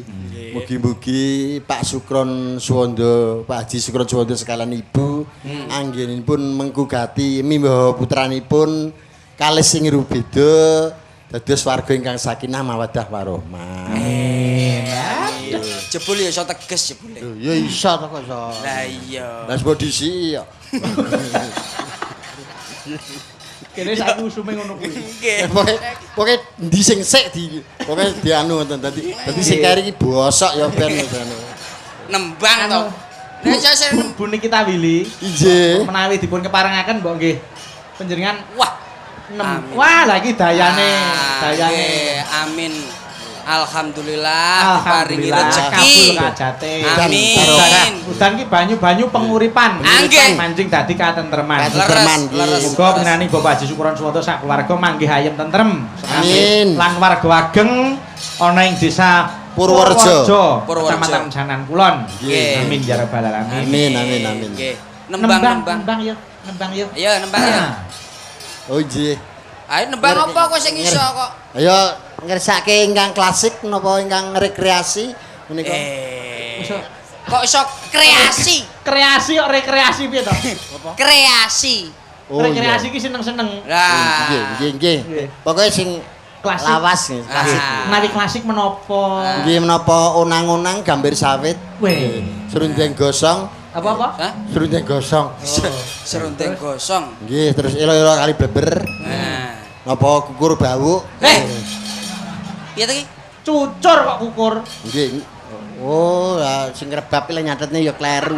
Mugi-mugi Pak Sukron Suwondo, Pak Haji Sukron Suwondo sekalian ibu anggenipun mengkugati mimbawa putranipun Kalis sing rubeda dados warga ingkang sakinah mawaddah warahmah. Amin. Jebul ya iso teges jebule. Lho ya iso to kok iso. Lah iya. Lah sebab disi ya. Kene saiki usume ngono kuwi. Nggih. Pokoke endi sing sik di pokoke dianu ngoten dadi dadi sing kari iki bosok ya ben ngoten. Nembang to. Nek iso sing Bu Nikita Willy Injih. menawi dipun keparengaken mbok nggih panjenengan wah. nem. Wah, lagi dayane, dayane. Nggih, amin. Alhamdulillah diparingi Alhamdulillah rezeki. kabul kajate. Amin. Udan ki banyu-banyu penguripan. Nggih. Mancing dadi katentreman. Katentreman Leres, nggih. Muga panjenengane Bapak Haji Sukron Suwanto sak keluarga manggih ayem tentrem. Amin. Lan warga ageng ana ing desa Purworejo. Purworejo. Kecamatan Janan Kulon. Nggih. Amin ya rabbal alamin. Amin amin amin. Nggih. Nembang nembang. Nembang ya, nembang ya. Ayo nembang ya. Oh nggih. Ayo nembang apa kok sing iso kok. Ayo ngersake ingkang klasik napa ingkang rekreasi menika. Kok iso kreasi? Kreasi kok rekreasi piye to? Kreasi. Oh, iya. Rekreasi ki seneng-seneng. Lah. Nggih, nggih, nggih. Nggih. Pokoke sing Klasik. lawas nggih, klasik. Ah. Menawi klasik menapa? Nggih menapa onang-onang gambir sawit, Weh. serundeng gosong, Apa-apa? Hah? serundeng gosong. Serundeng gosong. Nggih, terus elo-elo kali bleber. Nah. Napa kukur bawuk. Eh. Piye to iki? Cucur kok kukur. Nggih. Oh, lah sing rebab iki nyatetne ya kleru.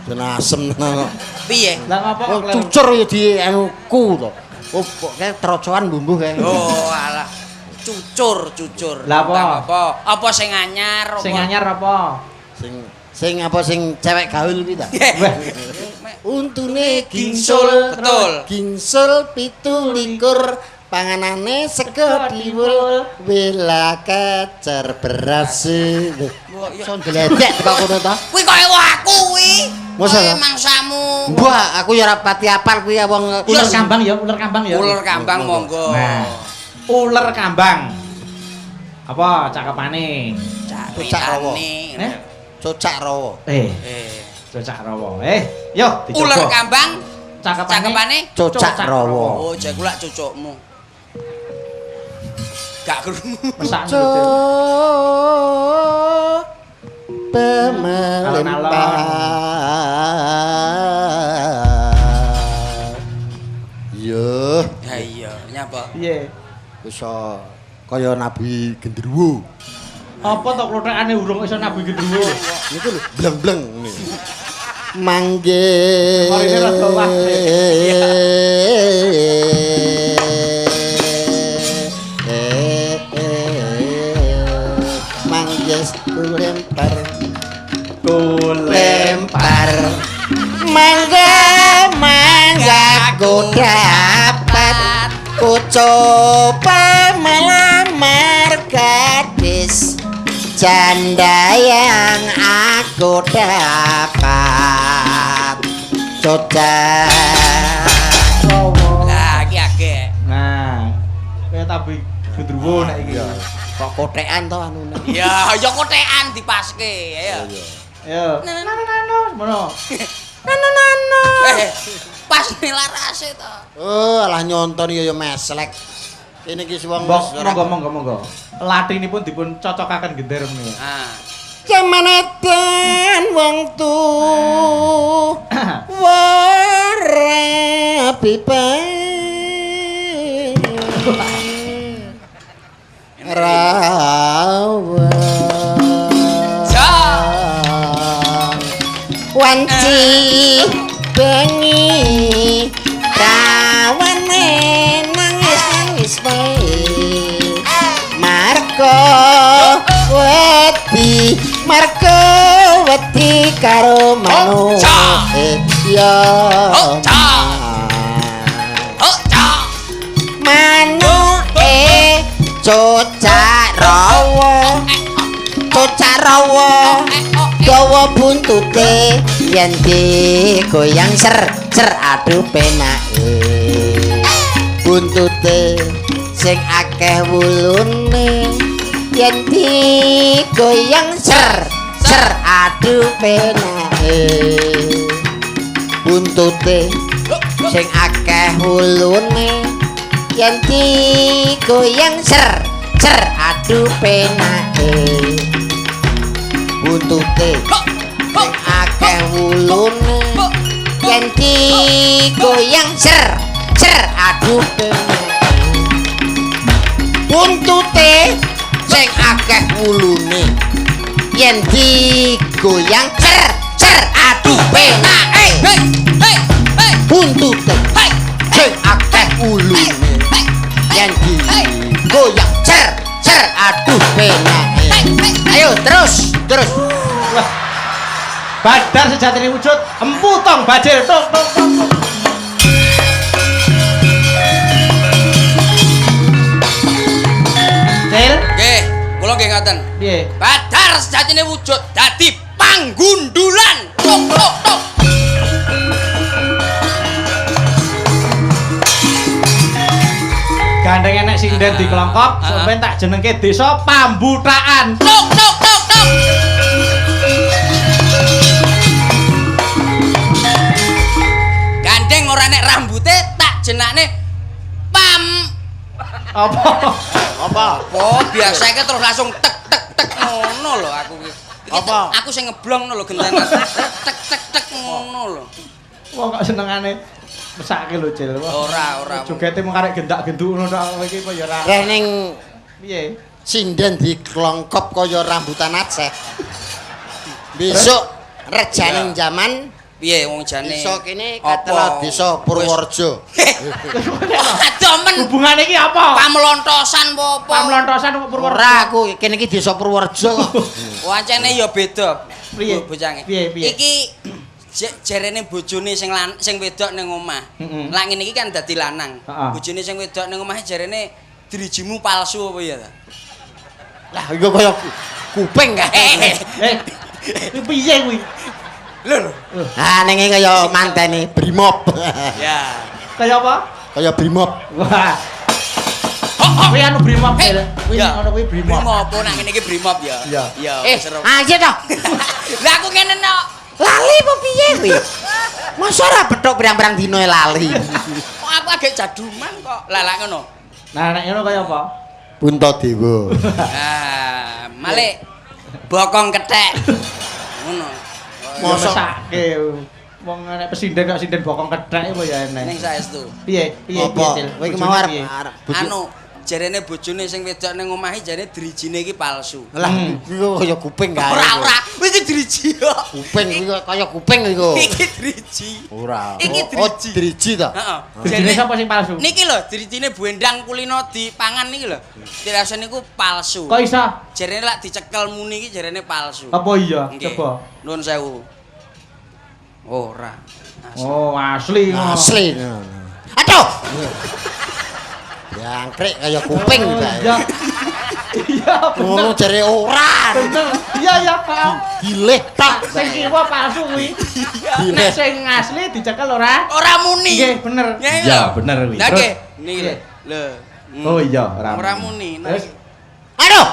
Jen asem tenan kok. Piye? Lah ngapa kok Oh, kleru? cucur ya di anu ku to. Oh, kok kae trocoan bumbuh kae. Oh, alah. Cucur, cucur. Lah apa? Apa? Apa sing anyar apa? Sing anyar apa? Sing sing apa sing cewek gaul kuwi ta? Weh, Untune Gingsul, betul. Gingsul 27 panganane sego diwul wela kecer beras. Iso ndledek teko kono ta? Kuwi koyo aku kuwi. Masa Koyo ta? mangsamu. Mbah, aku ya ora pati apal kuwi ya wong uler kambang ya, uler kambang ya. Uler kambang monggo. Nah, uler kambang. Apa cakepane? Cocak rawa. Caritane. Eh? Cocak rawa. Eh, Eh. cocak rawa. Eh, yo dicoba. Uler kambang cakepane. cakepane? Cocak rawa. Oh, jago lak cucukmu. Gak krungu. Mesakno lho, Cuk. Pemelempar. Yo, Ya iya, nyapa? Piye? iso kaya nabi genderuwo. Apa to klothekane urung iso nabi gendruwo? Niku lho bleng-bleng ngene. Mangge. Marine rada wah. Mangges lempar Kulempar. lempar mangga mangga ku dapat ku coba melamar gadis janda yang aku dapat cocok Lah iki akeh. Nah, kaya tabi gendruwo nek iki. Kok kotekan to anune Ya, ya kotekan dipaske, ayo. Yo. Nano nano semono. Eh, pas larase to. Oh, alah nyonton ya ya meslek. Kene iki wong Mbok monggo monggo monggo. Latinipun dipun cocokaken gender menika. Ah. Jaman edan wong tu wara pipe rawa Ja. wanci bengi kawane nangis nangis wae marko wedi marko wedi karo manuk Oh, ya Oh, ca. Oh, ca. manuke cocak rawa cocak rawa dawa buntute yen digoyang ser ser aduh penake buntute sing akeh wulune yen digoyang ser ser aduh penake buntute Sing akeh wulune yen digoyang ser ser aduh penake. Buntute sing akeh wulune yen digoyang ser ser aduh penake. Buntute sing akeh wulune yen digoyang ser ser aduh penake. Hei, hei, hei. Buntute Hei, sing akeh wulune yen digoyang ser ser aduh penake. Ayo terus terus. Wah. Badar sejatine wujud empu tong bajil tung tung tung. Cil, Nggih, kula nggih ngoten. piye? Badar sejatine wujud dadi panggundulan. Tok tok tok. Gandeng enek sinden dikelongkop, sampeyan tak jenengke desa Pambutaan. Tok tok tok tok. Gandeng ora nek rambute tak jenakne pam. Apa? Apa? Oh, biasa iki terus langsung tek tek tek ngono lho aku iki. Apa? Aku sing ngeblong ngono lho gentenan. Tek tek tek ngono lho. Wong kok senengane mesake lho, Cil. Ora, ora. Jogete mung karek gendak-genduk ngono tok kowe iki apa ya ora. Reh ning Piye? sinden diklongkop kaya rambutan Aceh. Besok rejaning jaman Piye wong jane? desa kene Apa? katela desa Purworejo. Adomen Hubungane iki apa? pamlontosan apa apa? Pamlontosan kok Purworejo. Ora aku kene iki desa Purworejo kok. Wancene ya beda. Piye? Bocange. Piye, piye? Iki jerene bojone sing sing wedok ning omah. Lah ngene iki kan dadi lanang. Bojone sing wedok ning omah jerene drijimu palsu apa ya ta? Lah iku kaya kuping kae. Eh, piye kuwi? Lho lho. Ah ning kaya mantene Brimob. Ya. Kaya apa? Kaya Brimob. Wah. Kuwi anu Brimob, Cil. Kuwi Ya. ngono kuwi Brimob. Brimob apa nang ngene iki Brimob ya? Iya. Ya, seru. Ayo toh. Lah aku ngene nok. Lali apa piye kuwi? Masa ora petuk pirang-pirang dina lali. Kok aku agak jaduman kok. Lah lah ngono. Nah, nek ngono kaya apa? Puntadewa. Ah, malik bokong kethek. Ngono. Mosok mesake. Wong nek pesinden kok sinden bokong kethek apa ya enek. Ning saestu. Piye? Piye Apa? piye, Cil? Kowe iki mau arep Anu, jarene bojone sing wedok ning omah iki jarene drijine iki palsu. Lah iku kaya kuping kae. Ora ora, kuwi iki driji kok. Kuping kuwi kaya kuping iku. Iki driji. Ora. Iki Oh, driji. driji ta? Heeh. Drijine sapa sing palsu? Niki lho, drijine Bu Endang kulino dipangan niki lho. Dirasa niku palsu. Kok iso? Jarene lak dicekel muni iki jarene palsu. Apa iya? Nggih. Coba. Nuwun sewu. Ora. Asli. Oh, asli. ngono. Asli. Aduh. Jangkrik kaya kuping Oh, kae. Iya. Iya, Ngono bener. jare ora. Bener. Iya, iya, Pak. Dileh tok. Sing kiwa palsu kuwi. Dileh. Nek sing asli dicekel ora? Ora muni. Nggih, bener. Ya, bener kuwi. Lah Terus? nggih, niki lho. Lho. Oh iya, ora. Ora muni. Nah, Terus Aduh.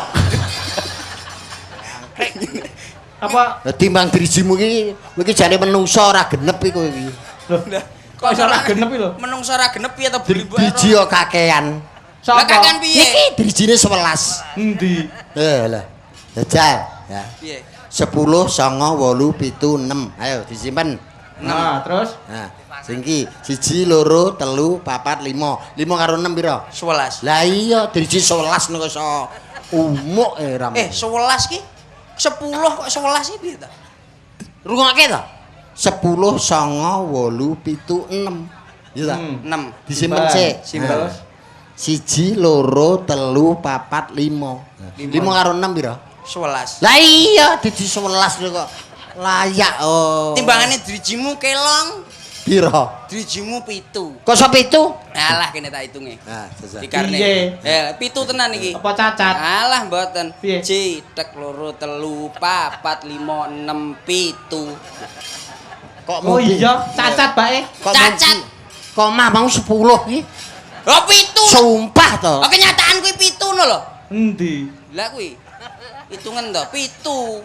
apa? Lah timbang drijimu iki iki jane menungso ora genep iku iki. Loh, kok iso ora genep iki lho? Menungso ora genep piye to beli Driji kok kakean. Lah Sapa? kakean piye? Niki drijine 11. Endi? Eh lah. Jajal ya. Piye? 10 9 8 7 6. Ayo disimpen. Nah, terus Nah, sing iki 1 2 3 4 5. 5 karo 6 pira? 11. Lah iya driji 11 niku iso umuk e ram. 11 ki 10 kok 11 iki piye ta? Rungokke to? 10 9 8 7 6. Iya ta? 6. Disimpen sik. Simpen. Terus 1 2 3 4 5. 5 karo 6 pira? 11. Lah iya driji 11 lho kok. Layak oh. Timbangane drijimu kelong, pira? drijimu 7. Kok sapa itu? Alah kene tak hitunge. Nah, jajal. Dikarne. Piye? 7 tenan iki. Apa cacat? Alah mboten. Piye? Ji, tek 2 3 4 5 6 7. Kok Oh iya, cacat bae. Kok Cacat. Kok mah mau 10 iki? Oh 7. Sumpah to. Oh kenyataan kuwi 7 ngono lho. Endi? Lah kuwi. Hitungan to, 7.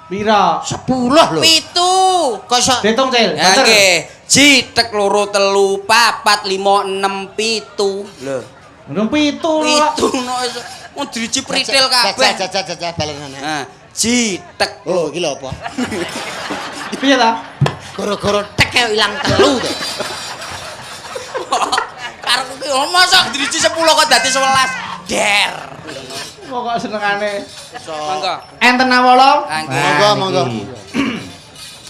Pira? 10 lho. 7. Kok iso Ditung, Cil. Ya Bener. nggih. Ji tek 2 3 4 5 6 7. Lho, Urung 7 kok. 7 no iso. Wong driji pritil kabeh. Jajal jajal balenane. Nah, ji tek Oh, iki lho apa? Piye ta? Gara-gara tek ilang telu to. Karepku ki oh, mosok driji 10 kok dadi 11. Der. Pokok senengane. Monggo. Enten awala? Ah, nggih. Monggo, monggo.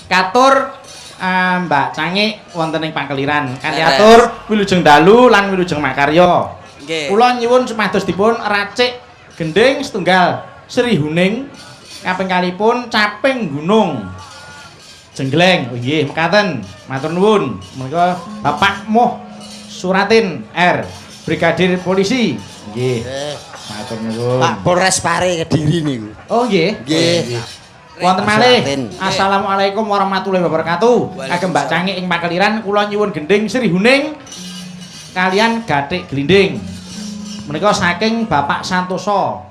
Katur Mbak Cangik wonten ing Pakeliran. Kanthi atur wilujeng dalu lan wilujeng makarya. Nggih. Kula nyuwun supados dipun racik gendhing setunggal Sri Huning kaping kalipun Caping Gunung. Jenggleng. Oh nggih, mekaten. Matur nuwun. Menika Bapak Moh Suratin R, Brigadir Polisi. Nggih. Matur nuwun. Pak Polres Pare Kediri niku. Oh nggih. Nggih. Wonten malih. Suratin. Assalamualaikum warahmatullahi wabarakatuh. Kagem Mbak Cangik ing Pakeliran kula nyuwun gendhing Sri Huning kalian gathik glinding. Menika saking Bapak Santoso.